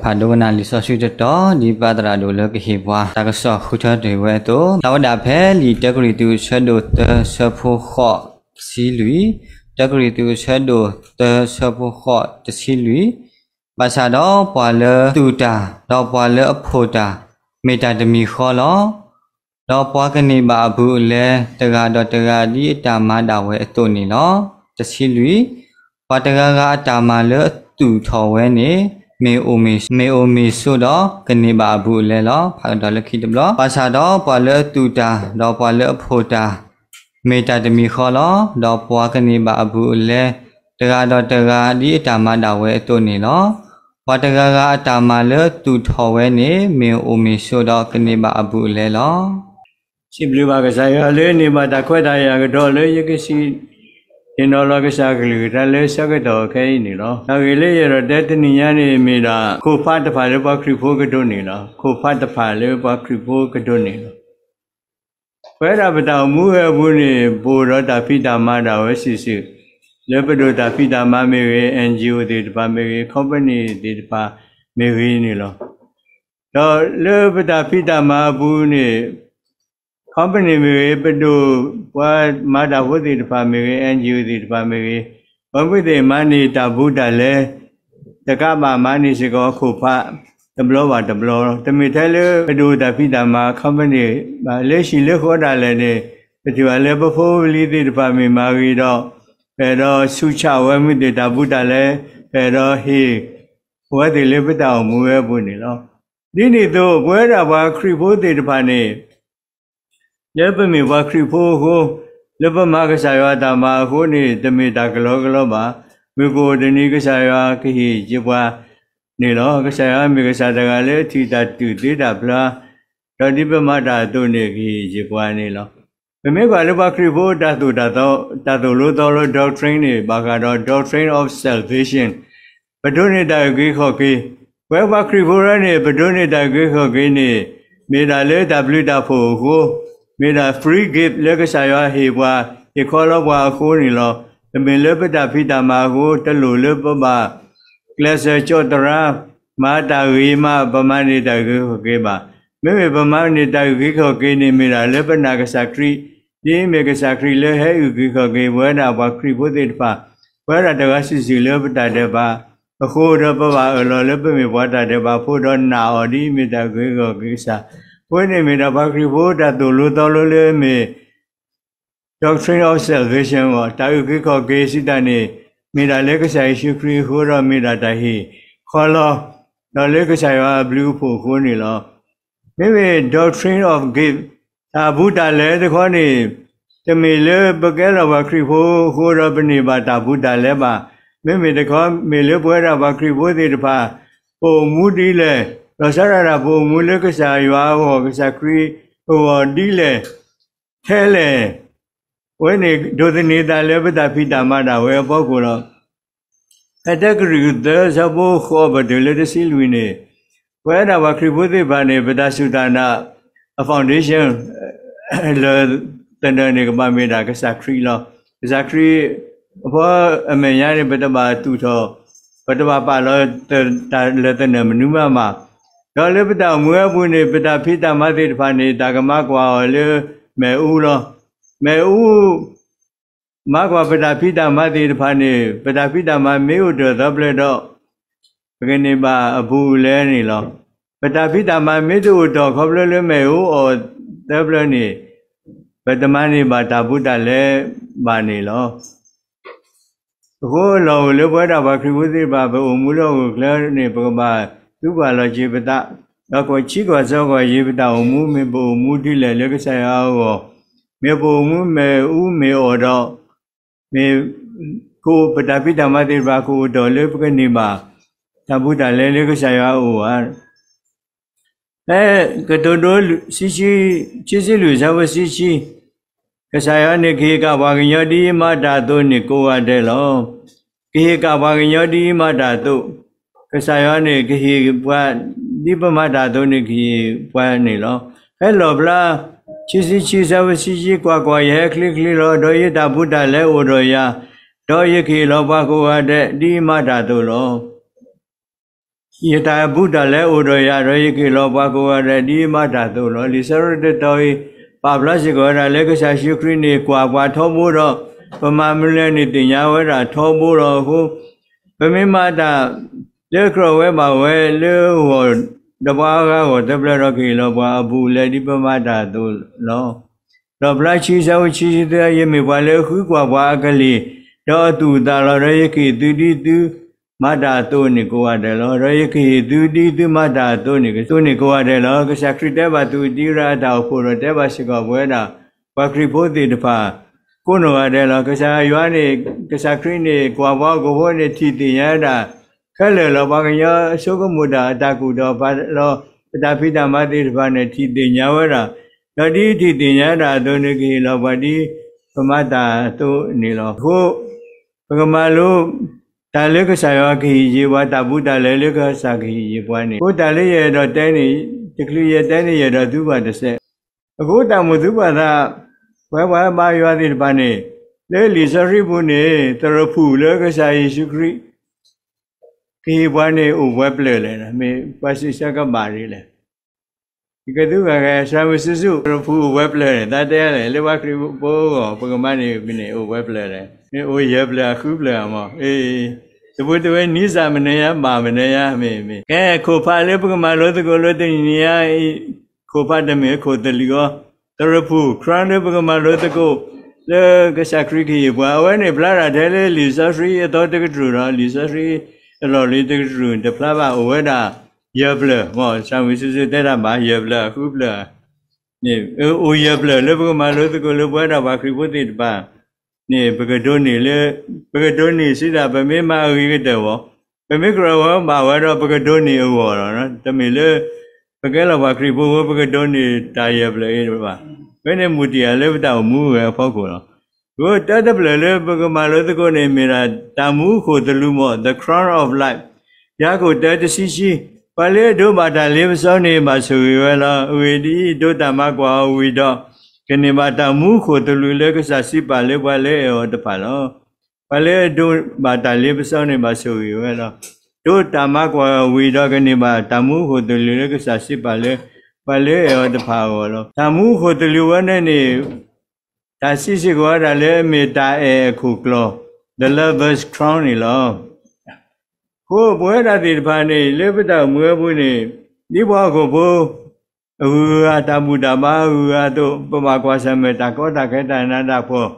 ဖးဒိကနၣ်လံာ်စီဆှံတတီၤ ဒ်ပၢ်သရၣ်ဒိၣ်လၢကဟ့ၣ်ပှၤ တၢ်ကစီၣ်ဃုထၢတ့ၢ်ဝဲအသိး, လီၤဝဲဒၣ်ဖဲလံာ်တၢကရံၣ်သူးအဆၢဒိၣ်သၢ ဆၢဖိဃိး တဆံလွံၢ်, တၢကရံၣ်သူးအဆၢဒိၣ်သၢ ဆၢဖိဃိး တဆံလွံၢ်, ဘၣ်ဆၣ်ဒီးပှၤလၢအသူၣ်တၢ် ဒီးပှၤလၢအဖိၣ်တၢ် မ့ၢ်တၢ်တမံၤဃီလီၤ. ဒီးပှၤကန့ၢ်ဘၣ်အဘူးအလဲ တဂၤဒီးတဂၤဒ်အတၢ်မၤဒၣ်ဝဲအသိးန့ၣ်လီၤ. တဆံလွံၢ်, ပှၤတဂၤဂၤအတၢ်မၤလၢအသူၣ်ထီၣ်ဝဲန့ၣ် မ့ၢ်အိၣ်မ့ၢ် မ့ၢ်အိၣ်မ့ၢ်ဆိးဒီးကန့ၢ်ဘၣ်အဘူးအလဲလီၤ. ဖးကဒီးလၢခံတဘျီ, ဘၣ်ဆၣ်ဒီးပှၤလၢအသူၣ်တၢ် ဒီးပှၤလၢအဖိၣ်တၢ် မ့ၢ်တၢ်တမံၤဃီလီၤ. ဒီးပှၤကန့ၢ်ဘၣ်အဘူးအလဲ တဂၤဒီးတဂၤဒ်အတၢ်မၤဒၣ်ဝဲအသိးန့ၣ်လီၤ. ပှၤတဂၤဂၤအတၢ်မၤလၢအသူၣ်ထီၣ်ဝဲန့ၣ် မ့ၢ်အိၣ်မ့ၢ်ဆိးဒီးကန့ၢ်ဘၣ်အဘူးအလဲလီၤ. စံးဘျုးဘၣ်ကစၢ်ယွၤလၢန့ၢ်ဘၣ်တၢ်ခွဲးတၢ်ယာ်ကဒီးလၢယကစံး ဟ့ၣ်နီၤလီၤကစၢ်အကလုၢ်ကထါလၢဆၢကတီၢ်ခဲအံၤန့ၣ်လီၤ. တၢ်ဂ့ၢ်လၢယအဲၣ်ဒိးတဲတနံၤညါန့ၣ် မ့ၢ်ဒၣ်ခိၣ်ဖးတဖၣ်လၢပှၤခရံာ်ဖိကဒိးန့ၢ်လီၤ. ခိၣ်ဖးတဖၣ်လၢပှၤခရံာ်ဖိကဒိးန့ၢ်လီၤ. ပဝဲဒၣ်ပတၢ်အိၣ်မူဝဲအပူၤန့ၣ် ပအိၣ်ဒီးတၢ်ဖံးတၢ်မၤဒၣ်ဝဲစုာ်စုာ်, လၢပဒိၣ်တၢ်ဖံးတၢ်မၤမ့ၢ်ဂ့ၤ, အၣ်အၣ်ကၠီအိၣ်သ့ၣ်တဖၣ်မ့ၢ်ဂ့ၤ, ခီပနံၣ်သ့ၣ်တဖၣ်မ့ၢ်ဂ့ၤန့ၣ်လီၤ. ဒီးလၢပတၢ်ဖံးတၢ်မၤအပူၤန့ၣ် ခီပနံၣ်မ့ၢ်ဂ့ၤ, ပဒိၣ်ပှၤမၤတၢ်ဖိသ့ၣ်တဖၣ်မ့ၢ်ဂ့ၤ, အၣ်အၣ်ကၠီအိၣ်သ့ၣ်တဖၣ်မ့ၢ်ဂ့ၤ, ပှၤမုၢ်သ့ၣ်မၤန့ၢ်တၢ်ဘူးတၢ်လဲ တကးဘၣ်မၤန့ၢ်စ့ၢ်ကီးခိၣ်ဖး တဘျီဘၣ်တဘျီ, တမ့ၢ်ထဲလၢပဒိၣ်တၢ်ဖံးတၢ်မၤ ခီပနံၣ်ဘၣ်, လၢဟံၣ်လၢဃီဒၣ်လဲာ်န့ၣ် ပထံၣ်ဘၣ်လၢပဖိပလံၤသ့ၣ်တဖၣ်မ့ၢ်မၤဂ့ၤဒီး ပအဲၣ်ဒိးဆူးဆါဝဲမုၢ်သ့ၣ်တၢ်ဘူးတၢ်လဲ, ပအဲၣ်ဒိးဟ့ၣ်ဝဲသ့ၣ်လၢပတၢ်အိၣ်မူဝဲအပူၤန့ၣ်လီၤ. ဒ်န့ၣ်အသိး ပဝဲဒၣ်ပှၤခရံာ်ဖိသ့ၣ်တဖၣ်န့ၣ် လၢပမ့ၢ်ပှၤခရံာ်ဖိအဃိ, လၢပမၤကစၢ်ယွၤတၢ်မၤအဃိန့ၣ် တမ့ၢ်တၢ်ကလီကလီဘၣ်. မုၢ်ကအိၣ်တနံၤကစၢ်ယွၤကဟ့ၣ်က့ၤပှၤန့ၣ်လီၤ. ကစၢ်ယွၤမ့ၢ်ကစၢ်တဂၤလၢအထံၣ်တၢ်တူၢ်သ့တၢ်ဖျါ, ဒီးဒ်ပမၤတၢ်အသိးန့ၣ်ကဟ့ၣ်က့ၤပှၤန့ၣ်လီၤ. ပမ့ၢ်ကွၢ်လၢပှၤခရံာ်ဖိတၢ်သိၣ်တၢ်သီ, တၢ်သိၣ်လိသီလိ doctrine န့ၣ် ဘၣ်ဃးဒီး doctrine of salvation ပဒိးန့ၢ်တၢ်အုၣ်က့ၤခီၣ်က့ၤ, ပဝဲပှၤခရံာ်ဖိရဲန့ၣ် ပဒိးန့ၢ်တၢ်အုၣ်က့ၤခီၣ်က့ၤန့ၣ် မ့ၢ်ဒၣ်လၢတၢ်ဘျုးတၢ်ဖှိၣ်အဃိ, မ့ၢ်ဒၣ် free gift လၢကစၢ်ယွၤဟ့ၣ်ပှၤ ဟ့ၣ်ခီလီပှၤအဃိန့ၣ်လီၤ. တမ့ၢ်လၢပတၢ်ဖံးတၢ်မၤအဃိ, တလိၣ်လၢပဘၣ်ကျဲးစၢးကၠီၣ်တရါ မၤတၢ်ဂ့ၤမး ပမၤန့ၢ်တၢ်အုၣ်က့ၤခီၣ်က့ၤဘၣ်. မ့မ့ၢ်ပမၤန့ၢ်တၢ်အုၣ်က့ၤခီၣ်က့ၤန့ၣ် မ့ၢ်ဒၣ်လၢပနာ်ကစၢ်ခရံာ်, ဒ်အမ့ၢ်ကစၢ်ခရံာ်လၢဟဲအုၣ်က့ၤခီၣ်က့ၤပဝဲဒၣ်ပှၤခရံာ်ဖိသ့ၣ်တဖၣ်, ပဝဲဒၣ်တဂၤစုာ်စုာ်လၢပတၢ်ဒဲးဘးအဃိဒီး ပဘၣ်အၢၣ်လီၤလၢပမ့ၢ်ပှၤတၢ်ဒဲးဘးဖိဒီးနာ်အီၤဒ်အမ့ၢ်တၢ်အုၣ်က့ၤခီၣ်က့ၤကစၢ်. အဃိန့ၣ်မ့ၢ်ဒၣ်ပှၤခရံာ်ဖိတၢ်သိၣ်လိသီလိလၢမ့ၢ် doctrine of salvation အဂီၢ်, တၢ်အုၣ်က့ၤခီၣ်က့ၤစံးတၢ်န့ၣ် မ့ၢ်ဒၣ်လၢကစၢ်ယ့ၣ်ၡူးခရံာ်အဃိဒီး မ့ၢ်ဒၣ်တၢ်ဟ့ၣ်ခီလီ ဒီးလၢကစၢ်ယွၤအဘျုးအဖှိၣ်အဃိန့ၣ်လီၤ. မ့မ့ၢ် doctrine of gift တၢ်ဘူးတၢ်လဲတခီန့ၣ် တမ့ၢ်လၢပကဲလီၤပှၤခရံာ်ဖိအဃိဒီးပန့ၢ်ဘၣ်တၢ်ဘူးတၢ်လဲဘၣ်. မ့မ့ၢ်တခီ မ့ၢ်လၢပဝဲဒၣ်ပှၤခရံာ်ဖိသ့ၣ်တဖၣ် ပအိၣ်မူဒ်လဲၣ်, လီၤဆီဒၣ်တၢ်ပအိၣ်မူလၢကစၢ်ယွၤအဂီၢ် ကစၢ်ခရံာ်အဂီၢ်ဒ်လဲၣ် ထဲလဲၣ်, အဝဲန့ၣ်ဒိးသန့ၤသးလၢပတၢ်ဖံးတၢ်မၤဒၣ်ဝဲအဖီခိၣ်လီၤ. ဖဲတၢကရံၣ်သူးသၢ ဆၢဖိဃိးပတုၤလၢတဆံလွံၢ်န့ၣ်, ပဝဲဒၣ်ပှၤခရံာ်ဖိသ့ၣ်တဖၣ်န့ၣ် ပတၢ်စူၢ်တၢ်နာ်အ foundation လၢသနၢၣ်န့ၣ် ကဘၣ်မ့ၢ်ဒၣ်ကစၢ်ခရံာ်လီၤ. ကစၢ်ခရံာ်အဖီအမဲာ်ညါန့ၣ် ပတဘၣ်သူၣ်ထီၣ်, ပတဘၣ်ပာ်လီၤတၢ်လၢသနၢၣ်မနုၤမးမး. ဒီးလၢပတၢ်အိၣ်မူအပူၤန့ၣ် ပတၢ်ဖံးတၢ်မၤသ့ၣ်တဖၣ်န့ၣ် တၢ်ကမၤကွၢ်အီၤလၢမ့ၣ်အူလီၤ. မ့ၣ်အူ မၤကွၢ်ပတၢ်ဖံးတၢ်မၤသ့ၣ်တဖၣ်န့ၣ် ပတၢ်ဖံးတၢ်မၤမ့ၢ်အိၣ်တ့ၢ်သီဖျၢၣ်ဒီး ပကန့ၢ်ဘၣ်အဘူးအလဲန့ၣ်လီၤ. ပတၢ်ဖံးတၢ်မၤမ့ၢ်တအိၣ်တ့ၢ်ခီဖျိလၢမ့ၣ်အူအိၣ်သၢဖျၢၣ်န့ၣ် ပတမၤန့ၢ်ဘၣ်တၢ်ဘူးတၢ်လဲဘၣ်န့ၣ်လီၤ. အဃိအလီၢ်အိၣ်လၢပဝဲဒၣ်ပှၤခရံာ်ဖိသ့ၣ်တဖၣ် ပအိၣ်မူလၢဟီၣ်ခိၣ်ချၢန့ၣ် ပကဘၣ်သံကွၢ်လီၤက့ၤပသး, ဒီးကွၢ်ဆံကွၢ်ဆၢကွၢ်ယံၤပတၢ်အိၣ်မူ မ့ၢ်ပအိၣ်မူဒ်လဲၣ်လၢကစၢ်ယွၤအဂီၢ်, မ့ၢ်ပအိၣ်မူမ့ၣ်အူမ့ၢ်အိၣ်ဒီး မ့ၢ်ကအိၣ်ပတၢ်ဖံးတၢ်မၤသ့ၣ်တဖၣ် ကအိၣ်တ့ၢ်လၢပကန့ၢ်ဘၣ် တၢ်ဘူးတၢ်လဲလၢကစၢ်ယွၤအအိၣ်ဧါ. ဖဲကတိၤဒိ ခံဆံလွံၢ် ဆၢဖိတဆံ, ကစၢ်ယွၤန့ၣ်ကဟ့ၣ်က့ၤပှၤကညီ ဒ်မၤတၢ်အသိးန့ၣ်ကိးဂၤဒဲးလီၤ. ကဟ့ၣ်က့ၤပှၤကညီ ဒ်မၤတၢ်အသိး, ကစၢ်ယွၤန့ၣ်ကဟ့ၣ်ပှၤ ဒ်ပမၤတၢ်အသိးန့ၣ်ကဟ့ၣ်ပှၤန့ၣ်လီၤ. ဖဲလီၣ်ဖျါ ခံဆံခံ ဆၢဖိတဆံခံ, ကွၢ်ကွၢ်, ယဟဲချ့ချ့လီၤ, ဒီးယတၢ်ဘူးတၢ်လဲအိၣ်ဒီးယၤ, ဒီးယကဟ့ၣ်လီၤပှၤကိးဂၤဒဲး ဒ်မၤတၢ်အသိးလီၤ. ယတၢ်ဘူးတၢ်လဲအိၣ်ဒီးယၤဒီး ယကဟ့ၣ်လီၤပှၤကိးဂၤဒဲးဒ်မၤတၢ်အသိးလီၤ. လံာ်စီဆှံတတီၤအံၤ ပာ်ဖျါစ့ၢ်ကီးဝဲဒၣ်လၢကစၢ်ယ့ၣ်ၡူးခရံာ်န့ၣ် ကွၢ်ပှၤထီဘိဒီး ပမၤမနုၤလဲၣ်န့ၣ် သ့ၣ်ညါဝဲဒၣ်ထီဘိဒီးအဃိ ပမ့ၢ်မၤတၢ်လၢကြၢးဝဲဘၣ်ဝဲလၢဂီၢ် ဒီးပှၤအါဂၤအဂီၢ်တဖျၢၣ်ဒီး ကဟ့ၣ်လီၤပှၤအဘူးအလဲဒ်ပမၤတၢ်အသိးလီၤ. ဒီးဖျါဆံဆၢဖိဆံဆံသၢ ယမ့ၢ်ပှၤလၢအဃုကွၢ်ပှၤအကလုၢ် ဒီးအသူၣ်အသးလီၤ. ဒီးယကဟ့ၣ်သုဒ်သု မၤတၢ်အသိးန့ၣ်ကိးဂၤဒဲးလီၤ. ဒီးယကဟ့ၣ်သုဒ်သုမၤတၢ်အသိးန့ၣ် ကသိးန့ၣ်ကိးဂၤဒဲးလီၤ. ကစၢ်ခရံာ်တဲဘၣ်သူၣ်ကံရၢအတၢ်အိၣ်ဖှိၣ်ဒီး တဲဘၣ်စ့ၢ်ကီးပဝဲဒၣ် ပှၤခရံာ်ဖိသ့ၣ်တဖၣ် ကိးနီၢ်ဂၤဒဲးလီၤ. ကစၢ်ယွၤန့ၣ် ကစၢ်ခရံာ်န့ၣ် ကွၢ်ပှၤဟီၣ်ခိၣ်ဖိန့ၣ် ထံၣ်သ့ၣ်ညါဝဲဒၣ် ခဲလၢာ်လီၤ. ပှၤကညီအဆိကမိၣ်တၢ် အတၢ်ကူၣ်တၢ်ဖးလီၤ အတၢ်ဖံးတၢ်မၤသ့ၣ်တဖၣ်န့ၣ် ထံၣ်သ့ၣ်ညါဝဲဒၣ်, ဒီးဒ်ထံၣ်သ့ၣ်ညါဒၣ်အသိးန့ၣ် ကဟ့ၣ်လီၤပှၤဒ်ပမၤတၢ်အသိးန့ၣ်လီၤ. အဃိ ပကမၤလိ တၢ်လၢကစၢ်ယွၤကဟ့ၣ်ယုာ်ပှၤ တၢ်ဘူးတၢ်လဲလၢကစၢ်ကဟ့ၣ်ယုာ်ပှၤန့ၣ် အဃိတၢ်လၢယအဲၣ်ဒိးတဲန့ၣ် တချုးယတဲန့ၣ် ယအဲၣ်ဒိးသူပှၤတစဲး အဃိတၢ်အိၣ်မူသူၣ်ပှၤသး ပှၤဘါယွၤသ့ၣ်တဖၣ်န့ၣ် လၢလံာ်စီဆှံပူၤန့ၣ် သရၣ်ဖူၣ်လၢကစၢ်ယ့ၣ်ၡူးခရံာ် ကဟ့ၣ်ပှၤန့ၣ် အိၣ်ပှဲၤပျၢၢ်လဲၣ်, မ့ၢ်ပှၤစံးဆၢကဘၣ်ဒ်လဲၣ်. ယကသူဂၤဂၤ သရၣ်မုၣ်စုဆူၣ် သရၣ်ဖူၣ်အိၣ်ပှဲၤပျၢၢ်န့ၣ် သးတဲလဲၣ်, လၢပှၤခရံာ်ဖိအဂီၢ် ပကမၤန့ၣ်န့ၣ် အိၣ်ပှဲၤပျၢၢ်လဲၣ်, မ့ၢ်အိၣ်ယဲၢ်ပျၢၢ်အဃုပျၢၢ်မး, တပူၤတဝဲ နံစၢ်မနုၤညါ ဘၣ်မနုၤညါ မ့ၢ်မ့ၢ် ကဲ ခိၣ်ဖးလၢပကမၤလိသကိးလၢတနံၤညါအံၤ ခိၣ်ဖးတမ့ၢ်ခိၣ်သလုးအီၤ, သရၣ်ဖူၣ် crown လၢပကမၤလိသကိး လၢကစၢ်ခရံာ်ကဟ့ၣ်ပှၤ အဝဲန့ၣ်ဖျါတၢ်ထဲလၢလံာ်စီဆှံအသီတကတြူၢ်ဒီး လံာ်စီဆှံအလီၢ်လံၤတကတြူၢ်တဖျါဘၣ် အိၣ်ဝဲဒၣ်ယဲၢ်ပျၢၢ်, သရၣ်မုၣ်စုဆူၣ်တဲတၢ်ဘၣ် ယဲၢ်ပျၢၢ်အဃုပျၢၢ် န့ၣ် အိၣ်ယဲၢ်ပျၢၢ်လၢပကမၤလိသကိးလၢပဝဲဒၣ်ပှၤခရံာ်ဖိသ့ၣ်တဖၣ်န့ၣ် ပကဒိးန့ၢ်လၢ ပကဒိးန့ၢ်စံးဒၣ် ပမ့ၢ်မၤအဂ့ၤကတၢၢ်ဝဲ ပမ့ၢ်ကြၢးဝဲဘၣ်ဝဲဒီး ပကဒိးန့ၢ်အဂီၢ်လီၤ. တမ့ၢ်လၢ ပကဲလီၤပှၤခရံာ်ဖိ ပကဒိးန့ၢ်တၢ်ယဲၢ်ပျၢၢ်အံၤဘၣ်. ဝဲန့ၣ်မူတ့ၢ်ယၤလၢပတၢ်အိၣ်မူဝဲအဖီခိၣ်လီၤ. အဃိတၢတဖျၢၣ်လၢပကမၤလိသကိးန့ၣ် မ့ၢ်ဒၣ်တၢ်မူခိၣ်သလုးမး the crown of life, ယၤကိာ်တၢတဆံဆံ, ပှၤလၢအဒိးဘၣ်တၢ်လ့ပစီန့ၣ် ဘၣ်ဆိၣ်ဂ့ၤဝဲလီၤ. အဂ့ၢ်ဒ်အံၤ, ဒိးတၢ်မၤကွၢ်အီၤဝံၤဒီး ကန့ၢ်ဘၣ်တၢ်မူခိၣ်သလုးလၢကစၢ်စံးပာ်လၢပှၤလၢအအဲၣ်အီၤတဖၣ်လီၤ. ပှၤလၢအဒိးဘၣ်တၢ်လ့ပစီန့ၣ် ဘၣ်ဆိၣ်ဂ့ၤဝဲလီၤ. ဒိးတၢ်မၤကွၢ်အီၤဝံၤဒီး ကန့ၢ်ဘၣ်တၢ်မူခိၣ်သလုးလၢကစၢ်စံးပာ်လၢ ပှၤလၢအအဲၣ်အီၤတဖၣ်အဂီၢ်လီၤ. တၢ်မူခိၣ်သလုးဝဲန့ၣ်န့ၣ် တၢ်စံးစ့ၢ်ကီးဝဲဒၣ်လၢအမ့ၢ်တၢ်အဲၣ်အခိၣ်ကျီၢ် the lover's crown န့ၣ်လီၤ. အဃိပဝဲဒၣ်သ့ၣ်တဖၣ်န့ၣ် လၢပတၢ်အိၣ်မူအပူၤန့ၣ် ဒ်ပှၤဟီၣ်ခိၣ်ဖိ အဂုၤအဂၤတၢ်ဘူၣ်တၢ်ဘါအဂုၤအဂၤအသိး ပဘၣ်ကွၢ်ဆၢၣ်မဲာ်တၢ်ကီတၢ်ခဲတၢ်နးတၢ်ဖှီၣ်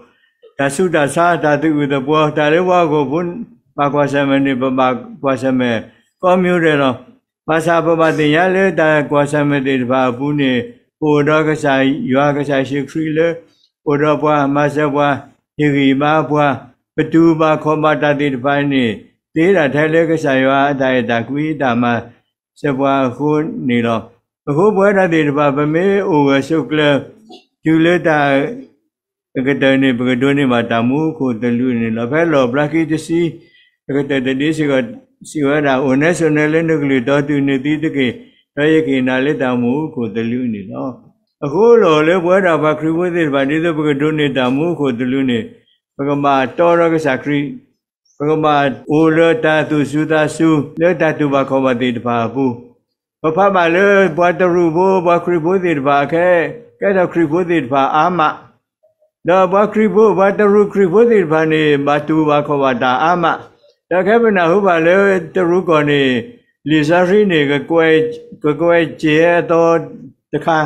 တၢ်ဆူးတၢ်ဆါ တၢ်သူၣ်အုးသးပှီၤ တၢ်လၢပှၤဟီၣ်ခိၣ်ဖိ ဘၣ်ကွၢ်ဆၢၣ်မဲာ်န့ၣ် ပဘၣ်ကွၢ်ဆၢၣ်မဲာ်ကိးမံၤဒဲးလီၤ. ဘၣ်ဆၣ်ပဘၣ်သ့ၣ်ညါလၢတၢ်ကွၢ်ဆၢၣ်မဲာ်သ့ၣ်တဖၣ်အပူၤန့ၣ် ပအိၣ်ဒီးကစၢ်ယွၤကစၢ်ယ့ၣ်ၡူးခရံာ်လၢ အိၣ်ဒီးပှၤ မၤစၢၤပှၤ ဟ့ၣ်ဂံၢ်ဘါပှၤ ပတူၢ်ဘၣ်ခီၣ်ဘၣ်တၢ်သ့ၣ်တဖၣ်န့ၣ် သ့ဒၣ်ထဲလၢကစၢ်ယွၤအတၢ်အဲၣ်တၢ်ကွံတၢ်မၤစၢၤပှၤအဃိန့ၣ်လီၤ. အဃိပဝဲဒၣ်သ့ၣ်တဖၣ် ပမ့ၢ်အိၣ်ဂၢၢ်ဆိးကျၢၤ တုၤလၢတၢ် အကတၢၢ်န့ၣ် ပကဒိးန့ၢ်ဘၣ်တၢ်မူခိၣ်သလုးန့ၣ်လီၤ. ဖဲလီၣ်ဖျါခံတဆံ အကတၢၢ်တဒ့စ့ၢ်ကီး စံးဝဲဒၣ် အိၣ်နဲဆိးနဲလၢနကလုၢ်တီတုၤနသံတက့ၢ်, ဒီးယကဟ့ၣ်နၤလၢတၢ်မူခိၣ်သလုးန့ၣ်လီၤ. အဃိလီၤလၢပဝဲဒၣ်ပှၤခရံာ်ဖိသ့ၣ်တဖၣ် ဒ်သိးပကဒိးန့ၢ်တၢ်မူခိၣ်သလုးန့ၣ် ပကဘၣ်တီဒီးကစၢ်ခရံာ် ပကဘၣ်အိၣ်လၢတၢ်သူၣ်စူၤသးစူၤ လၢတၢ်တူၢ်ဘၣ်ခီၣ်ဘၣ်သ့ၣ်တဖၣ်အပူၤ, ပဖးဘၣ်လၢပှၤတရူးဖိ ပှၤခရံာ်ဖိသ့ၣ်တဖၣ်အခဲ ကဲထီၣ်ခရံာ်ဖိသ့ၣ်တဖၣ်အါမး, ဒီးပှၤခရံာ်ဖိ ပှၤတရူးခရံာ်ဖိသ့ၣ်တဖၣ်န့ၣ် ဘၣ်တူၢ်ဘၣ်ခီၣ်ဘၣ်တၢ်အါမး, ဒီးခဲပနၢ်ဟူဘၣ်လၢတရူးကီၢ်န့ၣ် လံာ်စီဆှံန့ၣ် ကကွဲးစ့ၢ်ဟဲအသီတခါ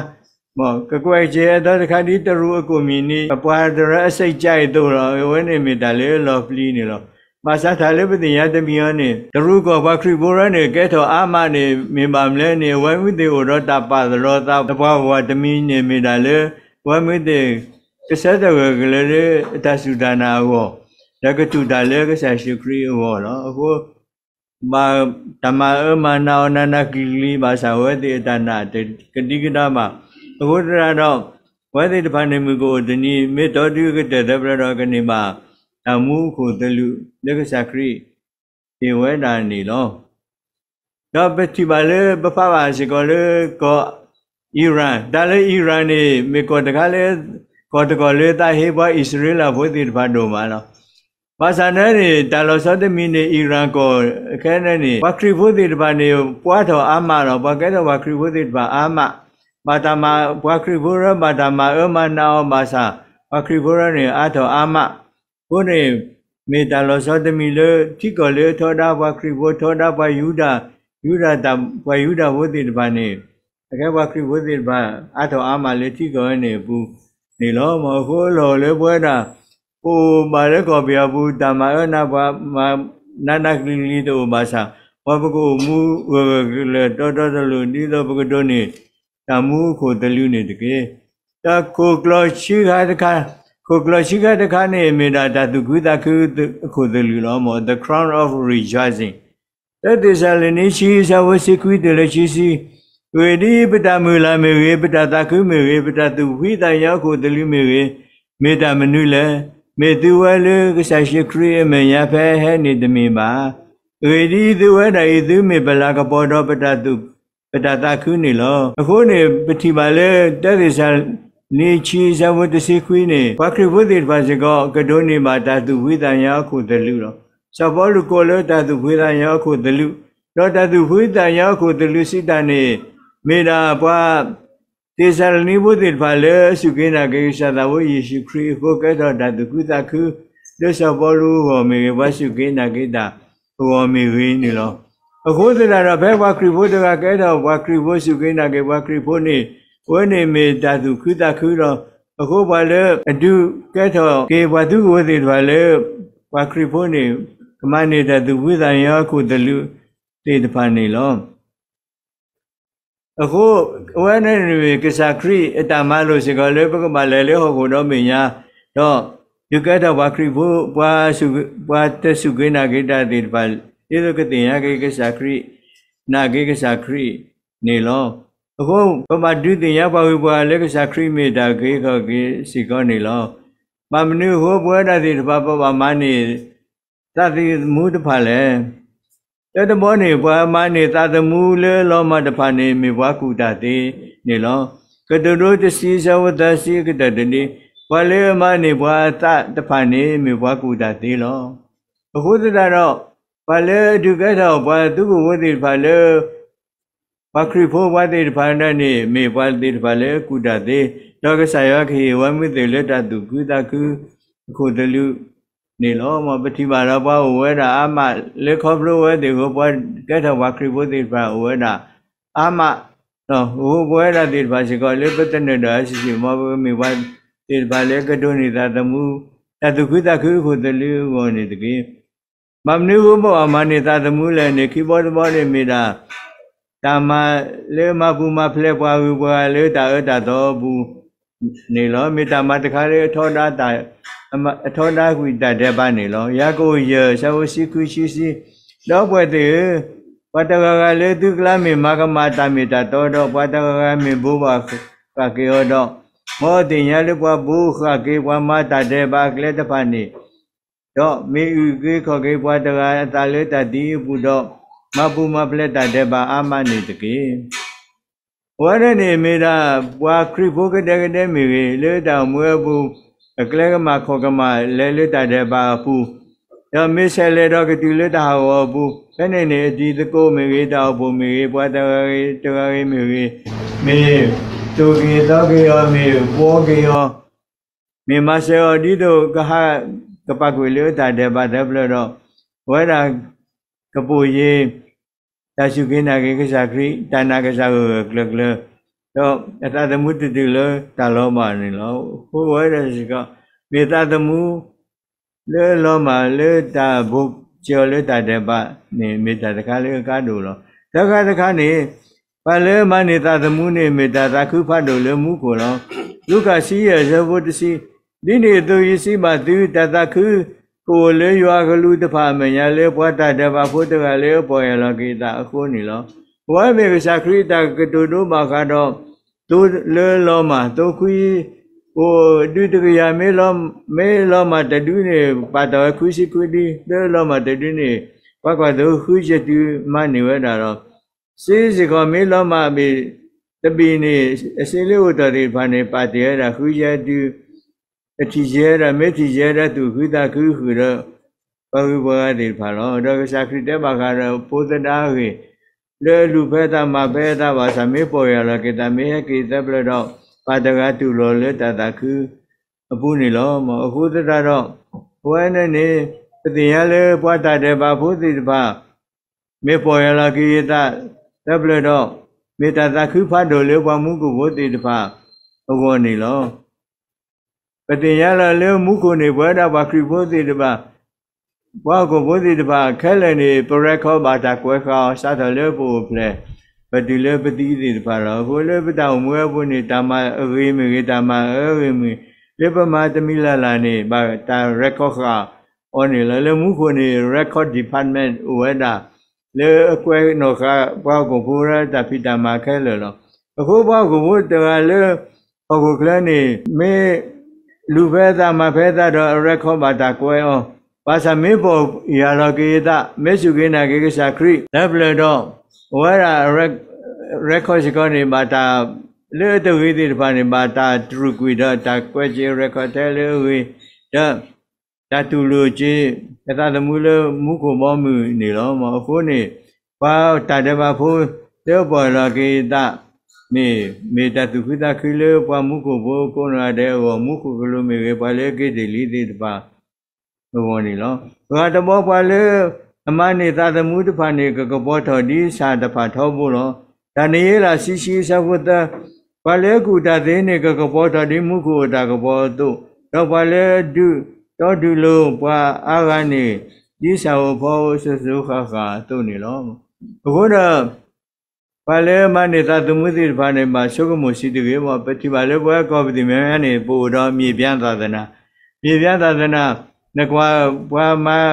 ကကွဲးစ့ၢ်ဟဲအသီတခါ ဒ်တရူးအကိၣ်မံၤနံၤ အပှၤတရၢအစိတ်ကြိုက်အသိးလီၤ. အဝဲန့ၣ်မ့ၢ်တၢ်လၢအလီၤပျံၤန့ၣ်လီၤ. ဘၣ်ဆၣ်တၢ်လၢပသ့ၣ်ညါတမံၤအံၤန့ၣ် တရူးကီၢ်ပှၤခရံာ်ဖိတဖၣ်န့ၣ် ကဲထီၣ်အါမးန့ၣ် မ့ၢ်ဘၣ်မနုၤလဲၣ်န့ၣ် အဝဲမ့ၢ်သ့ၣ်အိၣ်ဒီးတၢ်ပာ်သရီသး သပှၢ်ပှၢ်တမံၤန့ၣ် မ့ၢ်ဒၣ်လၢ အဝဲမ့ၢ်သ့ၣ် ကဆၢထၢၣ်ဂၢၢ်ကျၢၤလၢအတၢ်စူၢ်တၢ်နာ်အဂီၢ် ဒီးကတူၢ်တၢ်လၢကစၢ်ယ့ၣ်ၡူးခရံာ်အဂီၢ်လီၤ. အဃိ ဘၣ်တၢ်မၤအၢမၤနးအီၤနးနးကျံၤကျံၤ ဘၣ်ဆၣ်အဝဲသ့ၣ်အတၢ်နာ်တကဒံကဒါဘၣ်. အဃိသတးဒီး အဝဲသ့ၣ်တဖၣ်န့ၣ် မုၢ်ကအိၣ်တနံၤ မ့ၢ်တီဒုအကတၢၢ်သၢဖျၢၣ်ဒီး ကန့ၢ်ဘၣ် တၢ်မူခိၣ်သလုးလၢကစၢ်ခရံာ်ဟ့ၣ်ဝဲဒၣ်န့ၣ်လီၤ. ဒီးပထံၣ်ဘၣ်လၢ ပဖးဘၣ်စ့ၢ်ကီးလၢကီၢ် Iran, တၢ်လၢ Iran န့ၣ် မ့ၢ်ကီၢ်တခါလၢ ကီၢ်တကီၢ်လၢသးဟ့ပှၤအံၣ်စရ့လးဖိသ့ၣ်တဖၣ်ဒိၣ်မးလီၤ. ဘၣ်ဆၣ်န့ၣ်န့ၣ် တၢ်လီၤဆီတမံၤန့ၣ် အံရၣ်ကီၢ် ခဲန့ၣ်န့ၣ် ပှၤခရံာ်ဖိသ့ၣ်တဖၣ်န့ၣ် ပှဲၤထီၣ်အါမးလီၤ. ပှၤကဲထီၣ်ပှၤခရံာ်ဖိသ့ၣ်တဖၣ်အါမး, ဘၣ်တၢ်မၤ ပှၤခရံာ်ဖိရၢ ဘၣ်တၢ်မၤအၢမၤနးအီၤဘၣ်ဆၣ် ပှၤခရံာ်ဖိရၢန့ၣ် အါထီၣ်အါမး. အဃိန့ၣ် မ့ၢ်တၢ်လီၤဆီတမံၤလၢ ထံကီၢ်လၢထီဒါပှၤခရံာ်ဖိ ထီဒါပှၤယူဒၤ, ယူဒၤတၢ် ပှၤယူဒၤဖိသ့ၣ်တဖၣ်န့ၣ် အကဲပှၤခရံာ်ဖိသ့ၣ်တဖၣ် အါထီၣ်အါမးလၢထံကီၢ်ဝဲန့ၣ်အပူၤန့ၣ်လီၤ. မ့ၢ်အဃိအလီၢ်အိၣ်လၢပဝဲဒၣ် ပအိၣ်ဘၣ်လၢကီၢ်ပယီၤပူၤ တၢ်မၤအၢနးပှၤမၤနးနးကျံၤကျံၤတအိၣ်ဘၣ်ဆၣ် ပှၤပကအိၣ်မူဂၢၢ်ဂၢၢ်ကျၢၤကျၢၤတီတီတလိၤ ဒ်သိးပကဒိးန့ၢ် တၢ်မူအခိၣ်သလုးန့ၣ်တက့ၢ်. ဒီးခိၣ်ကျီၢ်ဆံဃါတခါ, ခိၣ်ကျီၢ်ဆံဃါတခါန့ၣ် မ့ၢ်ဒၣ်တၢ်သူၣ်ခုသးခုအခိၣ်သလုးလီၤ. မ့ၢ် the crown of rejoicing. တၢသ့းစၤလနံ ဆံ ဆၢဖိဆံခွံတုၤလၢဆံဆံ, အဂ့ၢ်ဒ်အံၤ, ပတၢ်မုၢ်လၢ်မ့ၢ်ဂ့ၤ, ပတၢ်သးခုမ့ၢ်ဂ့ၤ, ပတၢ်သူၣ်ဖှံသးညီအခိၣ်သလုးမ့ၢ်ဂ့ၤ, မ့ၢ်တၢ်မနုၤလဲၣ်. မ့ၢ်သုဝဲလၢကစၢ်ယ့ၣ်ၡူးခရံာ်အမဲာ်ညါဖဲဟဲန့ၣ်တမ့ၢ်ဘၣ်. အဂ့ၢ်ဒ်အံၤ, သုဝဲဒၣ်အံၤ သုမ့ၢ်ပလၤကပီၤဒီး ပတၢ်သးခုန့ၣ်လီၤ. အဃိန့ၣ် ပထံၣ်ဘၣ်လၢ တၢသ့းစၤလနံ ဆံ ဆၢဖိတဆံခွံန့ၣ် ပှၤခရံာ်ဖိသ့ၣ်တဖၣ်စ့ၢ်ကီး ကဒိးန့ၢ်ဘၣ်တၢ်သူၣ်ဖှံသးညီအခိၣ်သလုးလီၤ. စီၤပီလူးကိးလၢတၢ်သူၣ်ဖှံသးညီအခိၣ်သလုး, ဒီးတၢ်သူၣ်ဖှံသးညီအခိၣ်သလုးစံးတၢ်န့ၣ် မ့ၢ်ဒၣ်ပှၤ သ့းစၤလနံဖိသ့ၣ်တဖၣ်လၢအစူၢ်က့ၤနာ်က့ၤကစၢ်သးဘိယ့ၣ်ၡူးခရံာ်အဃိ ကဲထီၣ်တၢ်သူၣ်ခုသးခု လၢစီၤပီလူးအဂီၢ်မ့ၢ်ဂ့ၤ, ပှၤစူၢ်က့ၤနာ်က့ၤတၢ်အဂီၢ်မ့ၢ်ဂ့ၤန့ၣ်လီၤ. အဃိသတးဒီး ဖဲပှၤခရံာ်ဖိတဂၤကဲထီၣ်ပှၤခရံာ်ဖိ စူၢ်က့ၤနာ်က့ၤပှၤခရံာ်ဖိန့ၣ် အဝဲန့ၣ်မ့ၢ်တၢ်သူၣ်ခုသးခုလီၤ. အဃိပှၤလၢအဒုးကဲထီၣ်က့ၤပှၤသူကဝဲၤသ့ၣ်တဖၣ်လၢ ပှၤခရံာ်ဖိန့ၣ် ကမၤန့ၢ်တၢ်သူၣ်ဖှံသးညီအခိၣ်သလုးသ့ၣ်တဖၣ်န့ၣ်လီၤ. အဃိ အဝဲန့ၣ်မ့ၢ်ကစၢ်ခရံာ်အတၢ်မၤလိာ်စ့ၢ်ကီးလၢပကဘၣ်လဲၤလၢဟီၣ်ခိၣ်ဒီဘ့ၣ်ညါ, ဒီးဒုးကဲထီၣ်ပှၤခရံာ်ဖိ ပှၤစူၢ်က့ၤ ပှၤတစူၢ်က့ၤနာ်က့ၤတၢ်သ့ၣ်တဖၣ် ဒ်သိးကသ့ၣ်ညါက့ၤကစၢ်ခရံာ်, နာ်က့ၤကစၢ်ခရံာ်န့ၣ်လီၤ. အဃိ ပဘၣ်ဒုးသ့ၣ်ညါပှၤဂုၤပှၤဂၤလၢကစၢ်ခရံာ်မ့ၢ်တၢ်အုၣ်က့ၤခီၣ်က့ၤစ့ၢ်ကီးန့ၣ်လီၤ. ဘၣ်မနုၤအဃိ ပဝဲဒၣ်သ့ၣ်တဖၣ် ပဘၣ်မၤန့ၢ် သးသမူတဖၣ်လဲၣ်. တၢတဘီန့ၣ် ပှၤမၤန့ၢ်သးသမူလၢအလီၤမၢ်တဖၣ်န့ၣ် မ့ၢ်ပှၤကူၣ်တၢ်သ့န့ၣ်လီၤ. ကတိၤဒိတဆံ ဆၢဖိသၢဆံအကတၢၢ်တဒ့, ပှၤလၢအမၤန့ၢ်ပှၤအသးတဖၣ်န့ၣ် မ့ၢ်ပှၤကူၣ်တၢ်သ့လီၤ. အဃိသတးဒီး ပှၤလၢအဒုးကဲထီၣ်ပှၤသူကဝဲၤသ့ၣ်တဖၣ်လၢ ပှၤခရံာ်ဖိပှၤသ့ၣ်တဖၣ်န့ၣ် မ့ၢ်ပှၤသ့ၣ်တဖၣ်လၢကူၣ်တၢ်သ့, ဒီးကစၢ်ယွၤကဟ့ၣ်ဝဲမုာ်သ့ၣ်လၢတၢ်သူၣ်ခုသးခုအခိၣ်သလုးန့ၣ်လီၤ. မ်ပထံၣ်ဘၣ်ဒီးပှၤအိၣ်ဝဲဒၣ်အါမးလၢခီဖျိဝဲသ့ၣ်အဃိ ပှၤကဲထီၣ်ပှၤခရံာ်ဖိသ့ၣ်တဖၣ်အိၣ်ဝဲဒၣ်အါမး, အဃိပဝဲဒၣ်သ့ၣ်တဖၣ်စ့ၢ်ကီးလၢပသနၢၣ်ဒၣ်အစုဆ့ၣ် မ်ပကမ့ၢ်ပှၤသ့ၣ်တဖၣ်လၢကဒိးန့ၢ်သးသမူ တၢ်သူၣ်ခုသးခုအခိၣ်သလုးအဂီၢ်န့ၣ်တက့ၢ်. ဘၣ်မနုၤအဃိပဘၣ်မၤန့ၢ်သးသမူလဲၣ်န့ၣ် ခံဘီတဘီန့ၣ်မ့ၢ်ဒၣ် တၢ်မၤလၢမၤပူၤမၤဖျဲးပှၤဂုၤပှၤဂၤလၢတၢ်အၢတၢ်သီအပူၤန့ၣ်လီၤ. မ့ၢ်တၢ်မၤတခါလၢအထီဒါတၢ် အထီဒါကွံာ်တၢ်ဒဲးဘးန့ၣ်လီၤ. ယၤကိာ်ယဲၢ် ဆၢဖိဆံခွံဆံဆံ, ဒီပုၢ်ဝဲၢ်သ့ၣ်ဧၢ, ပှၤတဂၤဂၤလၢသုကျါမ့ၢ်မၤကမၣ်တၢ်မ့ၢ်တၢ်တီဒီး ပှၤတဂၤဂၤမ့ၢ်ဘိးဘၣ်ဃၣ်က့ၤအီၤဒီး, မ်အသ့ၣ်ညါလၢပှၤဘိးဃၣ်က့ၤပှၤမၤတၢ်ဒဲးဘးအကျဲတဖၣ်န့ၣ် ဒီးမ့ၢ်အုၣ်က့ၤခီၣ်က့ၤပှၤတဂၤအသးလၢတၢ်သံအပူၤဒီး, မၤပူၤမၤဖျဲးတၢ်ဒဲးဘးအါမးန့ၣ်တက့ၢ်. အဝဲဒၣ်န့ၣ်မ့ၢ်ဒၣ် ပှၤခရံာ်ဖိကဒဲကဒဲမ့ၢ်ဂ့ၤ, လၢတၢ်အိၣ်မူအပူၤ အကျဲကမၣ်ခီၣ်ကမၣ်လဲၤလၢတၢ်ဒဲးဘးအပူၤ, ဒီးမ့ၢ်ဆဲးလဲၤဒီးကတုၤလၢတၢ်ဟးဂီၤအပူၤ, ဖဲန့ၣ်န့ၣ် အတံၤသကိးမ့ၢ်ဂ့ၤ, တၢ်အိၣ်ဖှိၣ်မ့ၢ်ဂ့ၤ, ပှၤတဂၤဂ့ၤတဂၤဂ့ၤမ့ၢ်ဂ့ၤ, မ့ၢ်သိၣ်က့ၤသီက့ၤအီၤ, မ့ၢ်ဘှီက့ၤအီၤ, မ့ၢ်မၤစၢၤအီၤ ဒ်သိးကဟးကပာ်ကွံာ်လၢတၢ်ဒဲးဘးသၢဖျၢၣ်ဒီး, အဝဲဒၣ်ကပိာ်ယ့ၤ တၢ်စူၢ်က့ၤနာ်က့ၤကစၢ်ခရံာ်, တၢ်နာ်ကစၢ်ဂၢၢ်ဂၢၢ်ကျၢၤကျၢၤ, ဒီးအသးသမူတတုၤလၢတၢ်လီၤမၢ်န့ၣ်လီၤ. အဃိပဝဲဒၣ်စ့ၢ်ကီး မ့ၢ်သးသမူ လၢအလီၤမၢ်လၢတၢ်ဘိးကၢၤအီၤလၢတၢ်ဒဲးဘးန့ၣ် မ့ၢ်တၢ်တခါလၢအကါဒိၣ်လီၤ. သၢခါတခါန့ၣ်, ပှၤလၢမၤန့ၢ်သးသမူန့ၣ် မ့ၢ်တၢ်သးခုဖးဒိၣ်လၢမူခိၣ်လီၤ. လူၤကၣ် ဆံယဲၢ် ဆၢဖိတဆံ, ဒ်န့ၣ်အသိးယစံးဘၣ်သု, တၢ်သးခုကအိၣ်လၢယွၤအကလူးတဖၣ်အမဲာ်ညါ လၢပှၤတၢ်ဒဲးဘးဖိတဂၤလၢအပီၢ်ယၢ်လီၤက့ၤအသးအဃိန့ၣ်လီၤ. အဝဲမ့ၢ်ကစၢ်ခရံာ်အတၢ်ကတိၤဒိဘၣ်ဃးဒီး သိလၢအလီၤမၢ်, သိခွံ အိၣ်ဒုးတကယၤ, မ့ၢ်လီၤမၢ်တဒုန့ၣ် ပာ်တ့ၢ်ဝဲခွံဆံခွံဒု, လၢအလီၤမၢ်တဒုန့ၣ် ပှၤကွၢ်သိဃုဆံတုၤမၤန့ၢ်ဝဲဒၣ်ဒီး, စ့စ့ၢ်ကီး မ့ၢ်လီၤမၢ်ဘ့ၣ်တဘ့ၣ်န့ၣ် အစ့လၢအိၣ်တီၢ်သ့ၣ်တဖၣ်န့ၣ် ပာ်တ့ၢ်ဝဲဒၣ်ဃုဆံတုၤ အထံၣ်ကဲဝဲဒၣ်, မ့ၢ်ထံၣ်ကဲဝဲဒၣ်သူၣ်ခုသးခုဃုာ်ဒီး ပှၤဂုၤပှၤဂၤသ့ၣ်တဖၣ်လီၤ. ဒီးကစၢ်ခရံာ်တဲဘၣ်ဃးဒီးဖိသဒါအဂ့ၢ်, လၢအလူၤဖဲသးမၤဖဲသးဘၣ်ဆၣ် မ့ၢ်ပီၢ်ယၢ်လီၤက့ၤသး မ့ၢ်ဟဲက့ၤသၢပျၢၤဒီး ဘၣ်တဂၤတူၢ်လိာ်လၢတၢ်သးခုအပူၤန့ၣ်လီၤ. အဃိသတးဒီး အဝဲန့ၣ်န့ၣ် ပသ့ၣ်ညါလၢပှၤတၢ်ဒဲးဘးဖိသ့ၣ်တဖၣ် မ့ၢ်ပီၢ်ယၢ်လီၤက့ၤသးသၢပျၢၤဒီး မ့ၢ်တၢ်သးခုဖးဒိၣ်လၢပှၤမူခိၣ်ဖိသ့ၣ်တဖၣ်အဂီၢ်န့ၣ်လီၤ. ပသ့ၣ်ညါလီၤလၢမူခိၣ်န့ၣ် ပဝဲဒၣ်ပှၤခရံာ်ဖိသ့ၣ်တဖၣ် ပှၤဟီၣ်ခိၣ်ဖိသ့ၣ်တဖၣ်ခဲလၢာ်န့ၣ် ပrecordဘၣ်တၢ်ကွဲးဃာ်အီၤ စးထီၣ်လၢပအိၣ်ဖျဲၣ် ပတုၤလၢပသံသ့ၣ်တဖၣ်လီၤ. အဃိလၢပတၢ်အိၣ်မူအပူၤန့ၣ် တၢ်မၤအဂ့ၤမ့ၢ်ဂ့ၤ တၢ်မၤအၢဂ့ၤမ့ၢ်ဂ့ၤ လၢပမၤတမံၤလၢ်လၢ်န့ၣ် ဘၣ်တၢ်recordဃာ်အီၤန့ၣ်လီၤ. လၢမူခိၣ်န့ၣ် record departmentအိၣ်ဝဲဒၣ် လၢအကွဲးနီၣ်ဃာ်ပှၤဟီၣ်ခိၣ်ဖိလၢတၢ်ဖံးတၢ်မၤခဲလၢာ်လီၤ. အဃိပှၤဟီၣ်ခိၣ်ဖိတဂၤလၢ ဟီၣ်ခိၣ်ချၢန့ၣ် မ့ၢ်လူၤဖဲသးမၤဖဲသးဒီး recordဘၣ်တၢ်ကွဲးအီၤ, ဘၣ်ဆၣ်မ့ၢ်ပီၢ်ယၢ်လီၤက့ၤသး မ့ၢ်စူၢ်က့ၤနာ်က့ၤကစၢ်ခရံာ်သၢပျၢၤဒီး အဝဲဒၣ် recordစ့ၢ်ကီးန့ၣ် ဘၣ်တၢ်လၢအတဂ့ၤသ့ၣ်တဖၣ်န့ၣ် ဘၣ်တၢ်တရူးကွံာ်ဒီး တၢ်ကွဲးက့ၤ recordထဲလၢအဂ့ၤ ဒီး တၢ်တူၢ်လိာ်က့ၤ အသးသမူလၢမူခိၣ်ဘီမုၢ်န့ၣ်လီၤ. အဃိန့ၣ် ပှၤတၢ်ဒဲးဘးဖိလၢပီၢ်ယၢ်လီၤက့ၤသးန့ၣ် မ့ၢ်တၢ်သူၣ်ခုသးခုလၢပှၤမူခိၣ်ဖိကိးနီၢ်ဂၤဒဲးအဂီၢ် မူခိၣ်ကလူးမ့ၢ်ဂ့ၤ ပှၤလၢအက့ၤတ့ၢ်လံသ့ၣ်တဖၣ်အဂီၢ်န့ၣ်လီၤ. ပှၤတဘီပှၤလၢအမၤန့ၢ်သးသမူတဖၣ်န့ၣ် ကကပီၤထီၣ်ဒ်ဆၣ်တဖၣ်ထီဘိလီၤ. ဒၤနံးယ့လး ဆံဆံ အဆၢဖိသၢ, ပှၤလၢအကူၣ်တၢ်သ့န့ၣ် ကကပီၤထီၣ်ဒ်မူခိၣ်အတၢ်ကပီၤအသိး, ဒီးပှၤလၢအဒုးတီဒုးလိၤပှၤအါဂၤန့ၣ် ဒ်ဆၣ်ဧိၤဖီဧိၤစိၤစိၤဃၣ်ဃၣ်အသိးန့ၣ်လီၤ. အဃိဒီး ပှၤလၢမၤန့ၢ်သးသမူသ့ၣ်တဖၣ်န့ၣ် ဘၣ်ဆိကမိၣ်စံးတဂ့ၤဘၣ်. ပထံၣ်ဘၣ်လၢပဝဲကီၢ်ပသံၣ်မဲာ်ညါန့ၣ် ပအိၣ်ဒီး မြေပြန့်သာသနာ, မြေပြန့်သာသနာ, နကွၢ်ပှၤမၤ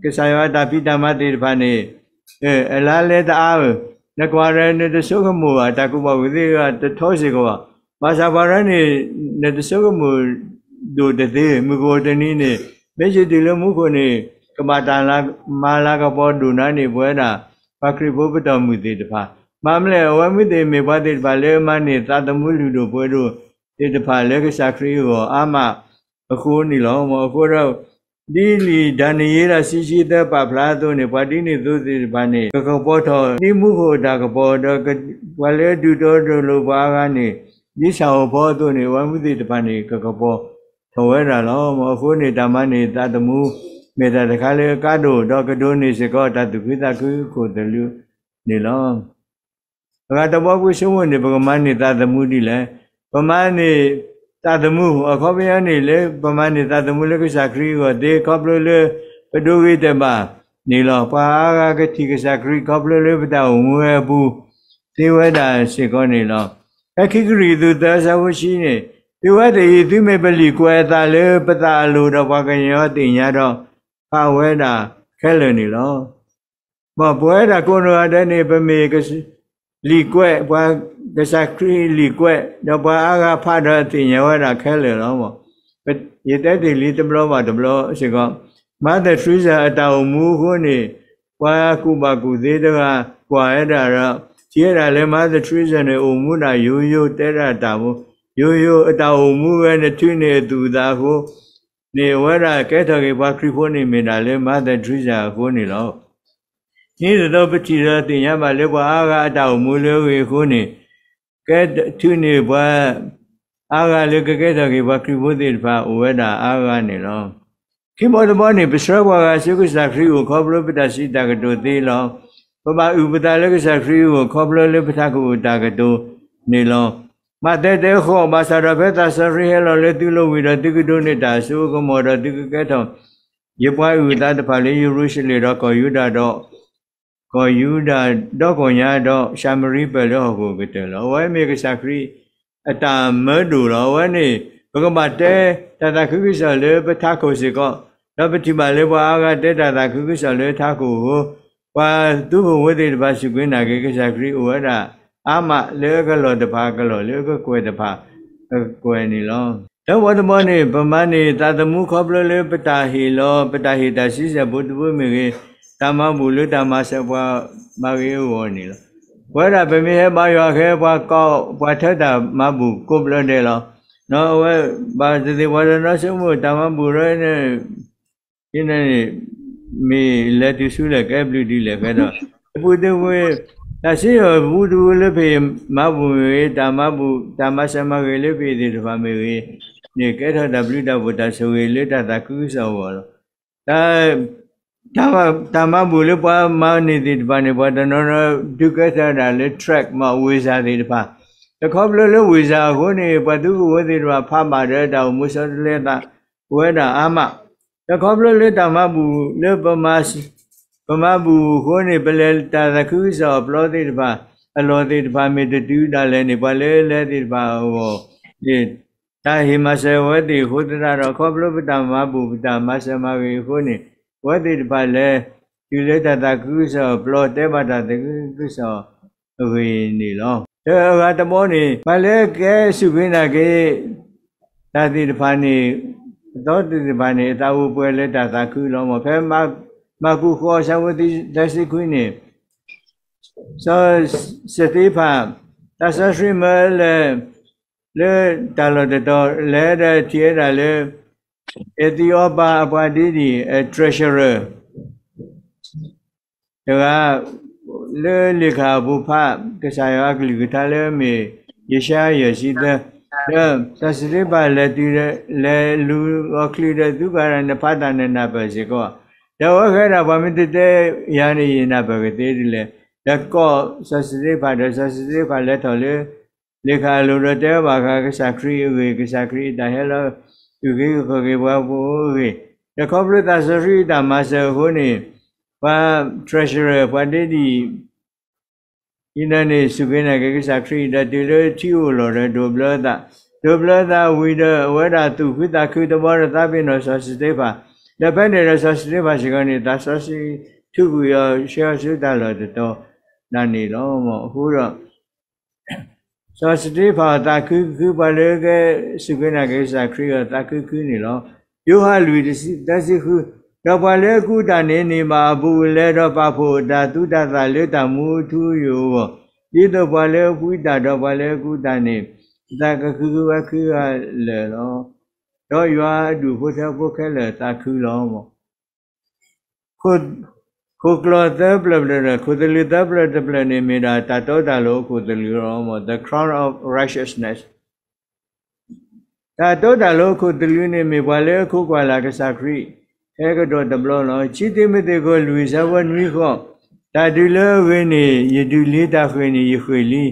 ကစၢ်ယွၤတၢ်ဖံးတၢ်မၤသ့ၣ်တဖၣ်န့ၣ် အလါလဲတအါဧၢ, နကွၢ်ဒီးနတဆိကမိၣ်ဘၣ် တၢ်ကူၣ်ဘၣ်ကူၣ်သ့တထီစ့ၢ်ကီးဘၣ်. ဘၣ်ဆၣ်ပှၤရၢန့ၣ် နတဆိကမိၣ်ဒိၣ်တသ့, မုၢ်ကအိၣ်တနံၤန့ၣ် မ့ၢ်ယတုၤလၢမူခိၣ်န့ၣ် ကဘၣ်တၢ်မၤလၤကပီၤဒိၣ်နၤန့ၣ် ပဝဲဒၣ် ပှၤခရံာ်ဖိပတၢ်အိၣ်မူသ့ၣ်တဖၣ်, မ့ၢ်မနုၤလဲၣ် အဝဲမ့ၢ်သ့ၣ်မ့ၢ်ပှၤသ့ၣ်တဖၣ်လၢမၤန့ၢ်သးသမူလုၢ်ဒိၣ်ပှ့ၤဒိၣ်သ့ၣ်တဖၣ်လၢကစၢ်ခရံာ်အဂီၢ်အါမးအဃိန့ၣ်လီၤ. အဃိဒီး ဒ်လံာ်ဒၤနံးယ့လး ဆံဆံသၢ ပာ်ဖျါအသိးန့ၣ် ပှၤဒ်န့ၣ်အသိးသ့ၣ်တဖၣ်န့ၣ် ကကပီၤထီၣ်ဒ်မူခိၣ်အတၢ်ကပီၤ ဒီးပှၤလၢအဒုးတီဒုးလိၤပှၤအါဂၤန့ၣ် ဒ်ဆၣ်ဧိၤဖီအသိးန့ၣ် အဝဲမ့ၢ်သ့ၣ်တဖၣ်န့ၣ် ကကပီၤထီၣ်ဝဲဒၣ်လီၤ. အဃိန့ၣ် တၢ်မၤန့ၢ်သးသမူ မ့ၢ်တၢ်တခါလၢအကါဒိၣ် ဒီးကဒိးန့ၢ်စ့ၢ်ကီးတၢ်သူၣ်ခုသးခုခိၣ်သလုးန့ၣ်လီၤ. အဂၤတဘီကွံာ်ဆိကမိၣ်န့ၣ် ပကမၤန့ၢ်သးသမူဒ်လဲၣ်. ပမၤန့ၢ်သးသမူ အခီပညီန့ၣ်လၢ ပမၤန့ၢ်သးသမူလၢကစၢ်ခရံာ်အဂီၢ်သ့ ခီဖျိလၢ ပဒိဂ့ၤတဘၣ်န့ၣ်လီၤ. ပှၤအါဂၤကထံၣ်ကစၢ်ခရံာ် ခီဖျိလၢပတၢ်အိၣ်မူဝဲအပူၤသ့ဝဲဒၣ်စ့ၢ်ကီးန့ၣ်လီၤ. ဖဲခံကရံၣ်သူး သၢ အဆၢဖိဆံန့ၣ် သုဝဲသ့ၣ်အံၤ သုမ့ၢ်ပလံာ်ကွဲးအသးလၢပသးအလိၤဒီး ပှၤကညီသ့ၣ်ညါဒီး ပာ်ဝဲဒၣ်ခဲလၢာ်န့ၣ်လီၤ. မ်ပဝဲဒၣ်ကိးနီၢ်ဂၤဒဲးန့ၣ် ပမ့ၢ်လံာ်ကွဲး ပှၤကစၢ်ခရံာ်လံာ်ကွဲး ဒီးပှၤအါဂၤဖးဒီးသ့ၣ်ညါဝဲဒၣ်ခဲလၢာ်လီၤ. ယတဲတ့ၢ်လံတဘျီဘၣ်တဘျီစ့ၢ်ကီး Mother Teresa အတၢ်အိၣ်မူအဃိန့ၣ် ပှၤကူၣ်ဘၣ်ကူၣ်သ့တဂၤ ကွၢ်ဝဲဒၣ်ဒီး ထံၣ်ဝဲဒၣ်လၢ Mother Teresa န့ၣ် အိၣ်မူဒၣ်ယိယိ တဲဒၣ်တၢ်ဖိ ယိယိအတၢ်အိၣ်မူဝဲ နထုးန့ၢ်အသူၣ်အသးအဃိန့ၣ် အဝဲဒၣ်ကဲထီၣ်က့ၤပှၤခရံာ်ဖိန့ၣ် မ့ၢ်ဒၣ်လၢ Mother Teresa အဃိန့ၣ်လီၤ. ဒ်သိးပထံၣ်ဒီးသ့ၣ်ညါဘၣ်လၢ ပှၤအါဂၤအတၢ်အိၣ်မူလၢအဂ့ၤအဃိန့ၣ် ကဲထုးန့ၢ်ပှၤအါဂၤလၢကကဲထီၣ်က့ၤပှၤခရံာ်ဖိသ့ၣ်တဖၣ် အိၣ်ဝဲဒၣ်အါဂၤန့ၣ်လီၤ. ခံဘီတဘီန့ၣ် ပဆှၢပှၤဂၤဆူကစၢ်ခရံာ်အအိၣ် ခီဖျိပတၢ်စံးတၢ်ကတိၤသ့လီၤ. ပဘၣ်အုၣ်ပသးလၢကစၢ်ခရံာ်အဂီၢ် ခီဖျိလၢပထးခိၣ်အတၢ်ကတိၤန့ၣ်လီၤ. မးသဲ တၢ ဃိး, ဘၣ်ဆၣ်ဒီး ဖဲသးစီဆှံဟဲလီၤလၢသုလိၤဝံၤဒီး သုကဒိးန့ၢ်တၢ်စိကမီၤဒီး သုကကဲထီၣ်ယပှၤအုၣ်အသးတဖၣ်လၢယရူၤၡလ့ၣ်ဒီးကီၢ်ယူဒၤဒီး ကီၢ်ယူဒၤဒီကီၢ်ညါဒီး ၡၤမရံပၢၢ်လၢဟီၣ်ခိၣ်ကတၢၢ်လီၤ. အဝဲမ့ၢ်ကစၢ်ခရံာ်အတၢ်မၢဒိၣ်လီၤ. အဝဲန့ၣ် ပကဘၣ်တဲတၢ်သးခုကစီၣ်လၢပထးခိၣ်စ့ၢ်ကီး, ဒီးပထံၣ်ဘၣ်လၢပှၤအါဂၤတဲတၢ်သးခုကစီၣ်လၢထးခိၣ်အဃိ, ပှၤသူခိၣ်ဖိသ့ၣ်တဖၣ်စူၢ်က့ၤနာ်က့ၤကစၢ်ခရံာ်အိၣ်ဝဲဒၣ်အါမးလၢအကလီၢ်တဖၣ်အကလီၢ် လၢအကကွဲၢ်န့ၣ်လီၤ. တၢ်ဘီတဘီန့ၣ် ပမၤန့ၢ်သးသမူခီဖျိလၢပတၢ်ဟ့ၣ်လီၤ ပတၢ်ဟ့ၣ်တၢ်ဆံဆဲၣ်ဖိတဘိမ့ၢ်ဂ့ၤ, တၢ်မၤဘူၣ်လၢတၢ်မၤစၢၤပှၤမၤဂ့ၤအဂီၢ်န့ၣ်လီၤ. ပဝဲဒၣ်ပမ့ၢ်ဟဲဘါယွၤဃဲ ပှၤကီး ပှၤထၢတၢ်မၤဘူၣ်ကိးဘျၢဒဲးလီၤ. အဝဲဘၣ်သ့ၣ်သ့ၣ်ပှၤတနီၤဆိကမိၣ်တၢ်မၤဘူၣ်ရၢန့ၣ် န့ၣ် မ့ၢ်လဲၤတုၤဆူလဲၣ် ကဲဘျုးဒ်လဲၣ်ကဲဒီး တပူၤတဝ့ၢ် တၢ်စံၣ်ညီၣ်ပူတဝ့ၢ်လၢဖဲမၤဘူၣ်မ့ၢ်ဂ့ၤ, တၢ်မၤဘူၣ် တၢ်မၤစၢၤမၤဂ့ၤလၢဖဲသ့ၣ်တဖၣ်မ့ၢ်ဂ့ၤန့ၣ် ကဲထီၣ်တၢ်ဘျုးတၢ်ဖှိၣ်တၢ်ဆိၣ်ဂ့ၤလၢတၢ်သးခုကစီၣ်အဂီၢ်လီၤ. တၢ် တၢ်မၤဘူၣ်လၢပှၤမၤန့ၢ်သ့ၣ်တဖၣ်န့ၣ် ပှၤတနီၤနီၤ ဒုးကဲထီၣ်ဒၣ်လၢ track မ့ၢ် visa သ့ၣ်တဖၣ်, ဒီးခီဖျိလၢ visa အဃိန့ၣ် ပှၤသုးကဝီၤသ့ၣ်တဖၣ် ဖးဘၣ်ဒီးတၢ်အိၣ်မူဆီတလဲသး ပဝဲဒၣ်အါမး, ဒီးခီဖျိလၢတၢ်မၤဘူၣ်လၢပမၤ ပမၤဘူၣ်အဃိန့ၣ် ပလဲၤတၢ်သးခုကစီၣ်အပျီသ့ၣ်တဖၣ် အလီၢ်သ့ၣ်တဖၣ်မ့ၢ်တတုၤဒၣ်လဲာ်န့ၣ် ပှၤလၢလဲၤသ့ၣ်တဖၣ်အဂီၢ်န့ၣ် တၢ်ဟ့ၣ်မၤစၢၤဝဲသ့ၣ်အဃိသတးဒီး ခီဖျိပတၢ်မၤဘူၣ် ပတၢ်မၤစၢၤမၤဂ့ၤအဃိန့ၣ် အဝဲသ့ၣ်တဖၣ်လဲၤတုၤလၢတၢ်သးခုကစီၣ်အပျီ တဲဘၣ်တၢ်သးခုကစီၣ်အဂ့ၢ်န့ၣ်လီၤ. တဂၤတဘီန့ၣ် ပှၤလၢကဲစူၢ်က့ၤနာ်က့ၤ တၢ်သ့ၣ်တဖၣ်န့ၣ် အသီသ့ၣ်တဖၣ်န့ၣ် အသးအိၣ်ပှဲၤလၢတၢ်သးခုလီၤ. မ်ဖဲမၢ်ကူးဃိး ဆၢဖိသၢဆံခွံန့ၣ် စီၤစတ့ဖၣ် သးစီဆှံမၢလဲၤ လၢတၢ်လီၢ်တတီၤ လဲၤဒီးထံၣ်ဝဲဒၣ်လၢ အ့သံအီပၤအပှၤဒ့ဒံၣ် အ treasurer တဂၤ လၢလံာ်ဃာ်အပူၤဖး ကစၢ်ယွၤအကလုၢ်ကထါလၢမ့ၢ် ယၡါယၤ ယဲၢ်ဆံသၢ, ဒီးစီၤစတ့ဖၣ်လဲၤတုၤဒီး လဲၤလူၤအီၤချုးဒီး သူၣ်ကၤဒီး နဖးတၢ်နနၢ်ပၢၢ်စ့ၢ်ကီး, ဒီးအဝဲဃဲဒၣ် ပှၤမ့ၢ်တတဲယၤန့ၣ် ယနၢ်ပၢၢ်ကသ့ဒ်လဲၣ်. ဒီးကိးစီၤစတ့ဖၣ်ဒီး စီၤစတ့ဖၣ်လဲၤထီၣ်လၢ လံာ်ဃာ်အလိၤဒီးတဲဘၣ်ဃးကစၢ်ခရံာ်အဂ့ၢ်, ကစၢ်ခရံာ်အတၢ်ဟဲလီၤအုၣ်က့ၤခီၣ်က့ၤပှၤဖိအဂ့ၢ်, ဒီးခီဖျိသးစီဆှံအတၢ်မၤစၢၤအဃိန့ၣ် ပှၤ treasurer ပှၤဒ့ဒံၣ် အံၤန့ၣ် စူၢ်က့ၤနာ်က့ၤကစၢ်ခရံာ်ဒီးတုၤလၢထံအိၣ်လီၤဒီးဒိးဘျၢသး, ဒိးဘျၢသးဝံၤဒီး အဝဲဒၣ်သူၣ်ခုသးခုတဘျီဒီးသးပ့ၤနီၣ်စီၤစတ့ဖၣ်, ဒီးဖဲန့ၣ်ဒီးစီၤစတ့ဖၣ်စ့ၢ်ကီးန့ၣ် သးစီဆှံထုးကွံာ်အီၤဆှၢအီၤဆူတၢ်လီၢ်တတီၤဒၣ်န့ၣ်လီၤ. အဃိဒီး စီၤစတ့ဖၣ်အသးခု ခုပှၤလၢကစူၢ်က့ၤနာ်က့ၤကစၢ်ခရံာ်အသးခုခုန့ၣ်လီၤ. ယိၤဟၣ်လွံၢ် သၢဆံဃု, ဒီးပှၤလၢအကူးတၢ်န့ၣ် န့ၢ်ဘၣ်အဘူးအလဲဒီးပာ်ဖှိၣ်အတၢ်သူတၢ်သၣ်လၢတၢ်မူအထူအယိာ်အဂီၢ်, ဒ်သိးပှၤလၢအဖှံတၢ်ဒီးပှၤလၢအကူးတၢ်န့ၣ် အသးကခုခုဝဲခုဂၤလၢာ်လီၤ. ဒီးယွၤအဒူၣ်ဖိထၢဖိခဲလၢာ်သးခုလီၤ. ခိၣ်ကျီၢ်သၢဖျၢၣ်တဖျၢၣ်, ခိၣ်သလုးသၢဖျၢၣ်တဖျၢၣ်န့ၣ် မ့ၢ်ဒၣ်တၢ်တီတၢ်လိၤအခိၣ်သလုးလီၤ. The crown of righteousness. တၢ်တီတၢ်လိၤအခိၣ်သလုးန့ၣ် မ့ၢ်ပှၤလၢအခိးကွၢ်လၢ်ကစၢ်ခရံာ် ဟဲကဒီးတဘျီလီၤ. ခံတံၤမသ့း ခိၣ်လွံၢ် ဆၢဖိနွံဃိး, တၢ်ဒုးလၢအဂ့ၤန့ၣ် ယဒုးလံ, တၢ်ဃ့ၢ်န့ၣ် ယဃ့ၢ်လံ,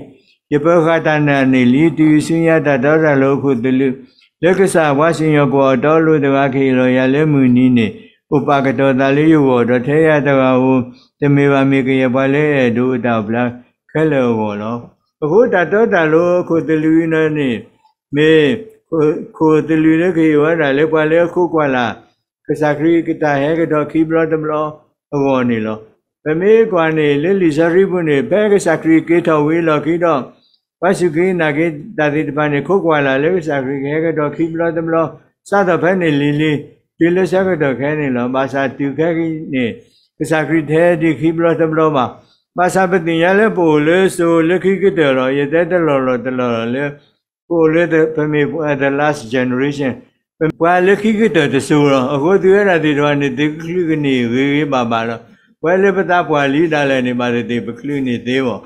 ယပၢၤဃာ်တၢ်နာ်န့ၢ်လံ, တုၤဆူညါတၢ်တီတၢ်လိၤအခိၣ်သလုး လၢကစၢ်ပှၤစံၣ်ညီၣ်ကွီၢ်အတီအလိၤတဂၤ ကဟ့ၣ်လီၤယၤလၢမုၢ်နံၤန့ၣ် အိၣ်ပာ်ကတီၤသးလၢယဂီၢ်, ဒီးထဲယၤတဂၤဧိၤ တမ့ၢ်ဘၣ်မ့ၢ်ကယဲၢ်ပှၤလၢအဲၣ်ဒိးအတၢ်အိၣ်ဖျါခဲလၢာ်အဂီၢ်လီၤ. အဃိတၢ်တီတၢ်လိၤအခိၣ်သလုးအံၤန့ၣ် မ့ၢ်ခိၣ်သလုးလၢကဟ့ၣ်ဝဲဒၣ်လၢပှၤလၢအခိးကွၢ်လၢ် ကစၢ်ခရံာ်ကတၢ်ဟဲကဒီးခံဘျီတဘျီအဂီၢ်န့ၣ်လီၤ. ပမ့ၢ်ကွၢ်န့ၣ် လၢလံာ်စီဆှံပူၤန့ၣ် ဖဲကစၢ်ခရံာ်က့ၤထီၣ်ဝံၤအလီၢ်ခံဒီး ပှၤစူၢ်က့ၤနာ်က့ၤတၢ်သ့ၣ်တဖၣ်န့ၣ် ခိးကွၢ်လၢ်လၢကစၢ်ခရံာ်ကဟဲကဒီးခံဘျီတဘျီ စးထီၣ်ဖဲန့ၣ်လံၤလံၤ တုၤလၢဆၢကတီၢ်ခဲအံၤန့ၣ်လီၤ. ဘၣ်ဆၣ်တုၤခဲအံၤန့ၣ် ကစၢ်ခရံာ်တဟဲဒံးခံဘျီတဘျီဘၣ်. ဘၣ်ဆၣ်ပသ့ၣ်ညါလၢပအိၣ်လၢစိၤလၢခံကတၢၢ်လီၤ. ယတဲတလီၢ်လီၢ်တလီၢ်လီၢ်လၢ ပအိၣ်လၢပမ့ၢ် the last generation, ပှၤလၢခံကတၢၢ်တစိၤလီၤ. အဃိသုဝဲဒၣ်သ့ၣ်တဖၣ်န့ၣ် သုကချုးကန့ၢ်ဂ့ၤဂ့ၤဘၣ်ဘၣ်လီၤ. ပှၤလၢပသးပှၢ်လံဒၣ်လဲာ်န့ၣ် ဘၣ်သ့ၣ်သ့ၣ်ပချုးန့ၢ်သ့ဘၣ်.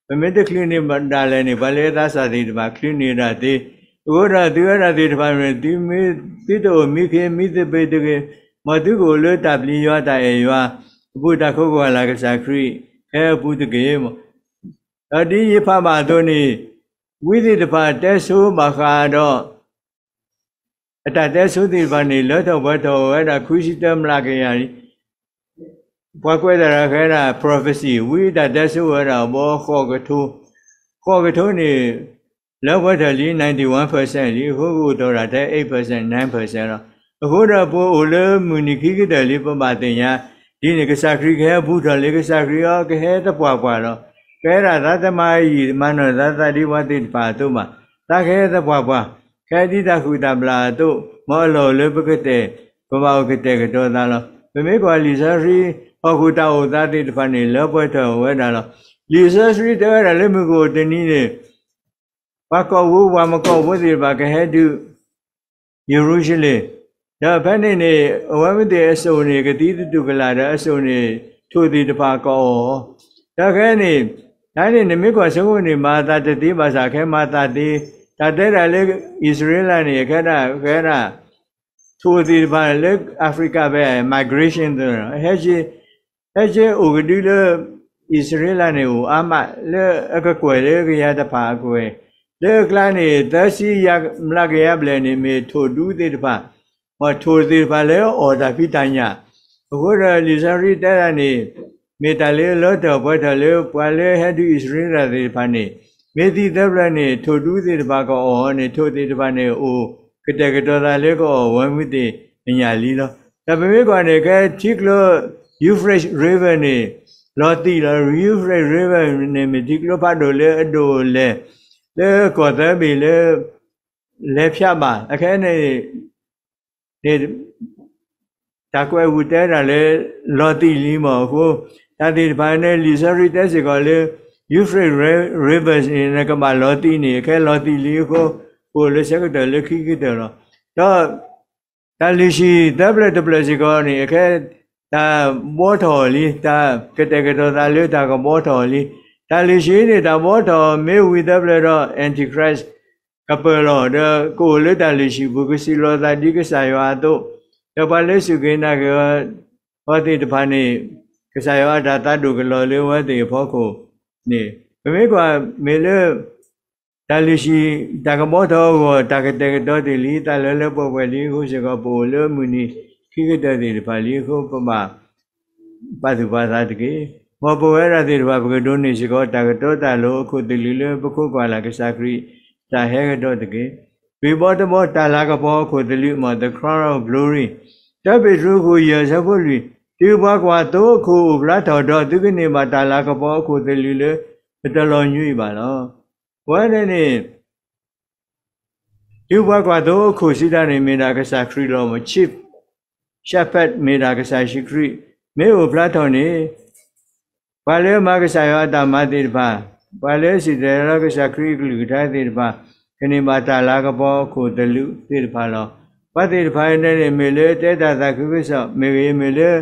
ပမ့ၢ်တချုးန့ၢ်ဒၣ်လဲာ်န့ၣ် ပှၤလၢအသးစၢ်သ့ၣ်တဖၣ်ချုးန့ၢ်ဒၣ်သ့. အဃိဒီးသုဝဲဒၣ်သ့ၣ်တဖၣ်န့ၣ် သုတအိၣ်မံခ့မံသပ့ၤတဂ့ၤ, မ်သုကအိၣ်လၢတၢ်ပျံၤယွၤတၢ်အဲၣ်ယွၤအပူၤ တၢ်ခိးကွၢ်လၢ်ကစၢ်ခရံာ်ခဲအပူၤတက့ၢ်. ဒီးဒ်ယဖးဘၣ်အသိးန့ၣ် ဝံသ့ၣ်တဖၣ်တဲဆိဘၣ်ဃးဒီး အတၢ်တဲဆိသ့ၣ်တဖၣ်န့ၣ် လၢထီၣ်ပှဲၤထီၣ်ဝဲဒၣ်ခွံဆံတၢမျးကယၤလံ. ပှၤကွဲးတၢ်တဂၤဃဲဒၣ် prophecy ဝံအတၢ်တဲဆိဝဲဒၣ် ဘီဃိးကထိ, ဃိးကထိန့ၣ် လၢပှဲၤထီၣ်လံ ninety-one percent လံ. အဃိကအိၣ်ထီၣ်ဒၣ်ထဲ eight percent, nine percent လီၤ. အဃိဒီးပအိၣ်လၢမုၢ်နံၤခံကတၢၢ်လံ ပဘၣ်သ့ၣ်ညါ ဒ်န့ၣ် ကစၢ်ခရံာ်ကဟဲဘူးထီၣ်လံ, ကစၢ်ခရံာ်အီၤကဟဲသပှၢ်ပှၢ်လီၤ. ကဲဒၣ်သးတမၤယံာ်မၤနီၢ်သးသးဒ်ပှၤသ့ၣ်တဖၣ်အသိးဘၣ်. သးကဟဲသပှၢ်ပှၢ်, ကဟဲဒ်တၢ်ဃုာ်တၢ်ဘျၣ်အသိး, မ်အလီၢ်အိၣ်လၢပကတဲာ်, ပဘၣ်အိၣ်ကတဲာ်ကတီၤသးလီၤ. ပမ့ၢ်ကွၢ်လံာ်စီဆှံ ဟီၣ်ခိၣ်တၢ်အိၣ်သးသ့ၣ်တဖၣ်န့ၣ် လၢပှဲၤထီၣ်ဝဲဒၣ်လီၤ. လံာ်စီဆှံတဲဝဲဒၣ်လၢမုၢ်ကအိၣ်တနံၤန့ၣ် ပှၤကီၢ်ဖိပှၤမကီၢ်ဖိသ့ၣ်တဖၣ်ကဟဲဒုး ယရူၤၡလ့ၣ်, ဒီးဖဲန့ၣ်န့ၣ် အဝဲမ့ၢ်သ့ၣ်အစိၣ်န့ၣ် ကသံသတူၢ်ကလာ်ဒီးအစိၣ်န့ၣ် ထိၣ်သ့ၣ်တဖၣ်ကအီၣ်, ဒီးခဲန့ၣ် တၢ်န့ၣ်နမ့ၢ်ကွၢ်ဆိကမိၣ်န့ၣ် မၤသးတသ့ဘၣ်ဆၣ် ခဲမၤသးသ့, တၢ်တဲဒၣ်လၢအံၣ်စရ့လးန့ၣ် အခဲဒၣ် ခဲဒၣ် ထိၣ်သ့ၣ်တဖၣ်လၢ Africa ဖဲ migration သ့ၣ် ဟဲက့ၤ ဟဲက့ၤအိၣ်ကဒုလၢ အံၣ်စရ့လးန့ၣ် အိၣ်အါမးလၢအကကွဲၢ်လၢကယၤတဖၣ်အကွဲၢ်, လၢအကျါန့ၣ် သၢဆံယၤမျးကယၤဘျဲၣ်န့ၣ် မ့ၢ်ထိၣ်ဒူသ့ၣ်တဖၣ်, မ့ၢ်ထိၣ်သ့ၣ်တဖၣ်လၢအီၣ်တၢ်ဖံးတၢ်ညၣ်, အဃိဒီးလံာ်စီဆှံတဲဒၣ်န့ၣ် မ့ၢ်တၢ်လၢအလၢထီၣ်ပှဲၤထီၣ်လၢပှၤလၢဟဲဒုးအံၣ်စရ့လးသ့ၣ်တဖၣ်န့ၣ်, မ့ၢ်သံသၢဖျၢၣ်န့ၣ် ထိၣ်ဒူသ့ၣ်တဖၣ်ကအီၣ်န့ၣ် ထိၣ်သ့ၣ်တဖၣ်န့ၣ် အိၣ်ကတဲာ်ကတီၤသးလၢကအီၣ်ဝဲမုၢ်သ့ၣ်ညါလံလီၤ. ဒီးပမ့ၢ်ကွၢ်န့ၣ် ခဲထံကျိ Euphrates River န့ၣ် လီၤတံၢ်လီၤ. Euphrates River န့ၣ် မ့ၢ်ထံကျိဖးဒိၣ်လၢအဒိၣ်အလဲၢ် လၢကီၢ်သၢဘ့ၣ်လၢ လဲၤဖၠးဘၣ် အခဲန့ၣ် န့ၣ် တၢ်ကွဲးဝူၤတဲဒၣ်လၢ လီၤတံၢ်လံမ့ၢ်အဃိ, တၢ်သ့ၣ်တဖၣ်န့ၣ် လံာ်စီဆှံတဲစ့ၢ်ကီးလၢ Euphrates Rivers န့ၣ် နကဘၣ်လီၤတံၢ်န့ၣ် အခဲလီၤတံၢ်လံအဃိ, ပအိၣ်လၢဆၢကတီၢ်လၢခံကတၢၢ်လီၤ. ဒီး တၢ်လုၢ်ဟံၣ်သၢဖျၢၣ်တဖျၢၣ်စ့ၢ်ကီးန့ၣ် အခဲ တၢ်ဘှီထီၣ်လံ, တၢ်ကတဲာ်ကတီၤသးလၢတၢ်ကဘှီထီၣ်လံ. တၢ်လုၢ်ဟံၣ်န့ၣ် တၢ်ဘှီထီၣ်မ့ၢ်ဝံၤသၢဖျၢၣ်ဒီး Antichrist ကပၢၢ်လီၤ, ဒီးကအိၣ်လၢတၢ်လုၢ်ဟံၣ်ပူၤ ကစံးလီၤသးဒ်ကစၢ်ယွၤအသိး, ဒီးပှၤလၢစူၢ်က့ၤနာ်က့ၤအီၤသ့ၣ်တဖၣ်န့ၣ် ကစၢ်ယွၤအတၢ်သးဒိၣ်ကလီၤလၢအဝဲသ့ၣ်အဖီခိၣ်န့ၣ်, ပမ့ၢ်ကွၢ်မ့ၢ်လၢ တၢ်လုၢ်ဟံၣ် တၢ်ကဘှီထီၣ်အဂီၢ် တၢ်ကတဲာ်ကတီၤတ့ၢ်လံ သးလၢလၢပှဲၤပှဲၤလံအဃိစ့ၢ်ကီး ပအိၣ်လၢမုၢ်နံၤခံကတၢၢ်သ့ၣ်တဖၣ်လံအဃိ ပဘၣ် ပာ်သူၣ်ပာ်သးတက့ၢ်. မ်ပဝဲဒၣ်သ့ၣ်တဖၣ် ပကဒိးန့ၢ်စ့ၢ်ကီး တၢ်ကတီတၢ်လိၤအခိၣ်သလုးလၢ ပခိးကွၢ်လၢ်ကစၢ်ခရံာ်တၢ်ဟဲကဒီးတက့ၢ်. ဘံၣ်ဘီတဘီ တၢ်လၤကပီၤအခိၣ်သလုး မ့ၢ် the crown of glory, တၢပ့းတရူး အခိၣ်ယဲၢ် အဆၢဖိလွံၢ်, တုၤပှၤကွၢ်သိအခိၣ်အိၣ်ဖျါထီၣ်ဒီး သုကန့ၢ်ဘၣ်တၢ်လၤကပီၤအခိၣ်သလုးလၢ ပတလီၤညွံးအံၤဘၣ်လီၤ. အဝဲန့ၣ်န့ၣ် တုၤပှၤကွၢ်သိအခိၣ်စံးတၢ်န့ၣ် မ့ၢ်ဒၣ်ကစၢ်ခရံာ်လီၤ. မ့ၢ် chief shepherd မ့ၢ်ဒၣ်ကစၢ်ယ့ၣ်ၡူးခရံာ် မ့ၢ်အိၣ်ဖျါထီၣ်န့ၣ် ပှၤလၢမၤကစၢ်ယွၤအတၢ်မၤသ့ၣ်တဖၣ်, ပှၤလၢစံၣ်တဲၤတဲလီၤကစၢ်ခရံာ်အကလုၢ်ကထါသ့ၣ်တဖၣ် ကန့ၢ်ဘၣ်တၢ်လၤကပီၤအခိၣ်သလုးသ့ၣ်တဖၣ်လီၤ. ပှၤသ့ၣ်တဖၣ်အံၤန့ၣ်န့ၣ် မ့ၢ်လၢတဲတၢ်သးခုကစီၣ်မ့ၢ်ဂ့ၤ, မ့ၢ်လၢ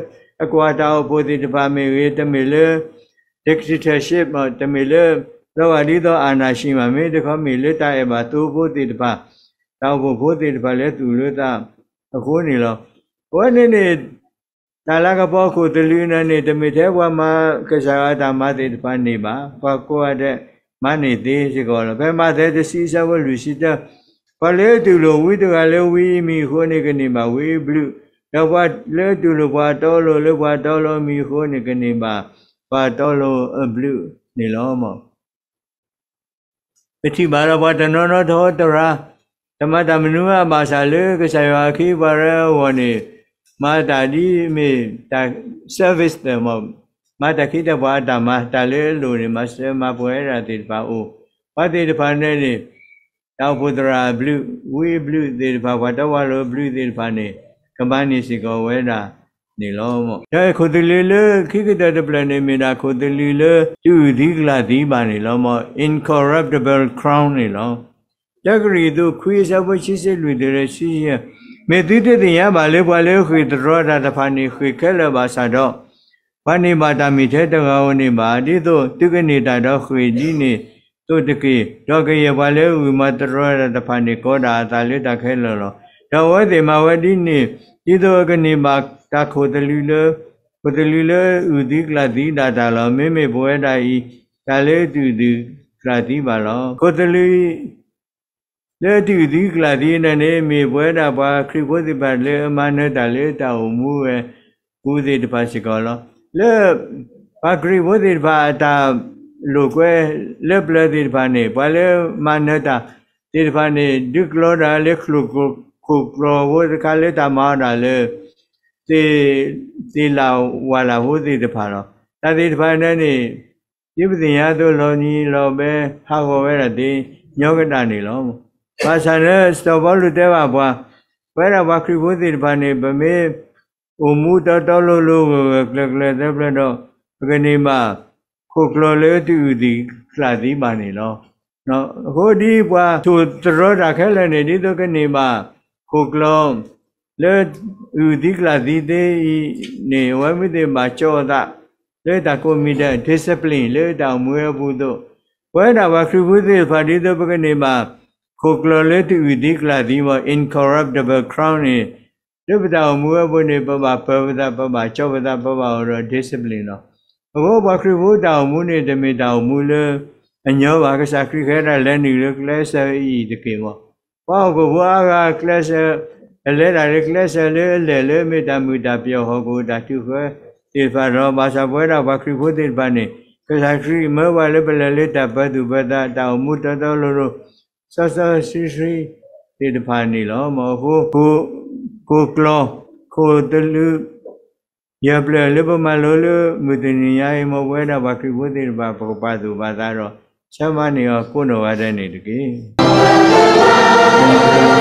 အကွၢ်တၢ်အိၣ်ဖှိၣ်သ့ၣ်တဖၣ်မ့ၢ်ဂ့ၤ, တမ့ၢ်လၢ dictatorship တမ့ၢ်လၢ လီၤဂာ်ဒ်သိး အာဏာရှင် ဘၣ်, မ့ၢ်တခီမ့ၢ်လၢတၢ်အဲၣ်ဘၣ်သိဖိသ့ၣ်တဖၣ်, တၢ်အိၣ်ဖှိၣ်ဖိသ့ၣ်တဖၣ်လၢသူၣ်လၢသးအဃိန့ၣ်လီၤ. အဝဲန့ၣ်န့ၣ် တၢ်လၤကပီၤအခိၣ်သလုးန့ၣ်န့ၣ် တမ့ၢ်ထဲပှၤမၤကစၢ်ယွၤအတၢ်မၤသ့ၣ်တဖၣ်န့ၢ်ဘၣ်, ပှၤကိးဂၤဒဲးမၤန့ၢ်သ့စ့ၢ်ကီးလီၤ. ဖဲမးသဲတဆံ အဆၢဖိလွံၢ်ဆံတၢ, ပှၤလၢအတူၢ်လိာ်ဝံတဂၤလၢဝံအမံၤအဃိန့ၣ် ကန့ၢ်ဘၣ်ဝံအဘျုး, ဒီးပှၤလၢအတူၢ်လိာ်ပှၤအတီအလိၤလၢပှၤအတီအလိၤအမံၤအဃိန့ၣ် ကန့ၢ်ဘၣ်ပှၤအတီအလိၤအဘျုးန့ၣ်လီၤ. ပထံၣ်ဘၣ်ဒီးပှၤတနီၤနီၤထီတရါ, တမၤတၢ်မနုၤမးဘၣ်ဆၣ်လၢကစၢ်ယွၤအခ့အပှၤအဂီၢ်န့ၣ်, မၤတၢ်ဒ်မ့ၢ်တၢ် service သၢၣ်မး, မၤတၢ်ခ့တၢ်ပှၤအတၢ်မၤ, တၢ်လၢအလိၣ်န့ၣ် မၤစၢၤမၤပှဲၤဝဲဒၣ်သ့ၣ်တဖၣ်အိၣ်, ပှၤသ့ၣ်တဖၣ်န့ၣ်န့ၣ် တၢ်အိၣ်ဖှိၣ်သရၣ်အဘျုး, ဝံအဘျုးသ့ၣ်တဖၣ်, ပှၤတီပှၤလိၤအဘျုးသ့ၣ်တဖၣ်န့ၣ် ကမၤန့ၢ်စ့ၢ်ကီးဝဲဒၣ်န့ၣ်လီၤ. ဒီးခိၣ်သလုးလၢခံကတၢၢ်တဖျၢၣ်န့ၣ် မ့ၢ်ဒၣ်ခိၣ်သလုးလၢတအုၣ်သံကလၢ်သံဘၣ်န့ၣ်လီၤ. မ့ၢ် incorruptible crown န့ၣ်လီၤ. တၢကရံၣ်သူး ခွံ အဆၢဖိ ခံဆံလွံၢ်တုၤလၢ ခံဆံယဲၢ်, မ့ၢ်သုတသ့ၣ်ညါဘၣ်လၢ ပှၤလၢအဃ့ၢ်သတြီတၢ်တဖၣ်န့ၣ် ဃ့ၢ်ခဲလၢာ်ဘၣ်ဆၣ်ဒီး ပှၤန့ၢ်ဘၣ်တၢ်မ့ၢ်ထဲတဂၤဧိၤန့ၣ်ဘၣ်, ဒ်သိးသုကန့ၢ်တၢ်ဒီးဃ့ၢ်ဒ်န့ၣ်သိးတက့ၢ်. ဒီးကယဲၢ်ပှၤလၢအဂုာ်မၤသတြီတၢ်တဖၣ်န့ၣ် ကီဒၣ်အသးလၢတၢ်ခဲလၢာ်လီၤ. ဒီးအဝဲသ့ၣ်မၤဝဲဒ်န့ၣ် ဒ်သိးအကန့ၢ်ဘၣ်တၢ်ခိၣ်သလုးလၢ ခိၣ်သလုးလၢအုၣ်သံကလၢ်သံဒၣ်တၢ်လီၤ. မ့မ့ၢ်ပဝဲဒၣ်အံၤ တၢ်လၢတအုၣ်သံကလၢ်သံဘၣ်လီၤ. ခိၣ်သလုး လၢတအုၣ်သံကလၢ်သံန့ၣ်န့ၣ် မ့ၢ်ပဝဲဒၣ်ပှၤခရံာ်ဖိသ့ၣ်တဖၣ်လၢအမၤနၢၤတၢ်လၢတၢ်အိၣ်မူဝဲပူၤသ့ၣ်တဖၣ်စ့ၢ်ကီးလီၤ. လၢပှၤခရံာ်ဖိသ့ၣ်တဖၣ်အတၢ်လိာ်ကွဲလၢပျၢၤသ့ၣ်တဖၣ်န့ၣ် ပှၤလၢမၤနၢၤတၢ်သ့ၣ်တဖၣ်န့ၣ် ဒုးကျီဒၣ်လၢချိၣ်ခိၣ်ကျီဖိတခါလၢတၢ်မၤအီၣ်ဒၣ်လၢ သ့ၣ်လၣ်ဝၣ်လၣ်ဖိသ့ၣ်တဖၣ်လီၤ. တၢ်သ့ၣ်တဖၣ်န့ၣ်န့ၣ် ဒ်ပသ့ၣ်ညါအသိး လီၤနံၤလီၤဘဲ ဟးဂီၤဝဲဒၣ်သ့ညီကဒၣ်န့ၣ်လီၤ. ဘၣ်ဆၣ်လၢစီၤပီလူးတဲဘၣ်ပှၤ, ပဝဲဒၣ်ပှၤခရံာ်ဖိသ့ၣ်တဖၣ်န့ၣ် ပမ့ၢ်အိၣ်မူတီတီလိၤလိၤ ဂၢၢ်ဂၢၢ်ကျၢၤကျၢၤသၢဖျၢၣ်ဒီး ပကန့ၢ်ဘၣ်ခိၣ်ကျီလၢတအုၣ်သံကလၢ်သံဘၣ်န့ၣ်လီၤ. အဃိဒ်ပှၤဆိၣ်သတြီတၢ်ခဲလၢာ်န့ၣ် ဒ်သိးကန့ၢ်ဘၣ်ခိၣ်ကျီ လၢအုၣ်သံကျၣ်သံသ့အံၤန့ၣ် အဝဲမ့ၢ်သ့ၣ်ဘၣ်ကၠီအသး လၢတၢ်ကိးမံၤဒဲး discipline လၢတၢ်အိၣ်မူအပူၤအသိး, ပဝဲဒၣ်ပှၤခရံာ်ဖိသ့ၣ်တဖၣ် ဒ်သိးပကန့ၢ်ဘၣ် ခိၣ်ကျၢၢ်လၢတအုၣ်သံကျၣ်သံဘၣ် incorruptible crown န့ၣ် လၢပတၢ်အိၣ်မူအပူၤန့ၣ် ပဘၣ်ပၢၤပသး ပဘၣ်ကၠီပသး ပဘၣ်အိၣ်ဒီး discipline လီၤ. အဃိပှၤခရံာ်ဖိတၢ်အိၣ်မူန့ၣ် တမ့ၢ်တၢ်အိၣ်မူလၢအညီဘၣ်. ကစၢ်ခရံာ်ကဟဲဒၣ်လဲၤနုာ်လၢကျဲစၢၤအံၤတက့ၢ်မီၢ်. ပှၤဟီၣ်ခိၣ်ဖိအါဂၤကျဲစၢၤ, အလဲၤဒၣ်လၢကျဲစၢၤလၢအလဲၣ်လၢအမ့ၢ်တၢ်မုာ်တၢ်ပျီၢ်ဟီၣ်ခိၣ်တၢ်ထုးဃၢသ့ၣ်တဖၣ်ဒီး ဘၣ်ဆၣ်ပဝဲဒၣ်ပှၤခရံာ်ဖိသ့ၣ်တဖၣ်န့ၣ် ကစၢ်ခရံာ်မၢပှၤလၢပလဲၤလၢတၢ်ပၢၤသူၣ်ပၢၤသး တၢ်အိၣ်မူတီတီလိၤလိၤ စီစီဆှံဆှံသ့ၣ်တဖၣ်န့ၣ်လီၤ. မ့ၢ်အဃိ ခိၣ်ကျီၢ် ခိၣ်သလုး ယၢၤပျၢၤလၢပမၤလိလၢ မုၢ်တနံၤညါအံၤ မ်ပဝဲဒၣ်ပှၤခရံာ်ဖိသ့ၣ်တဖၣ် ပကပာ်သူၣ်ပာ်သးဒီး ဆၢမၤန့ၢ်အီၤကိးနီၢ်ဂၤဒဲးန့ၣ်တက့ၢ်.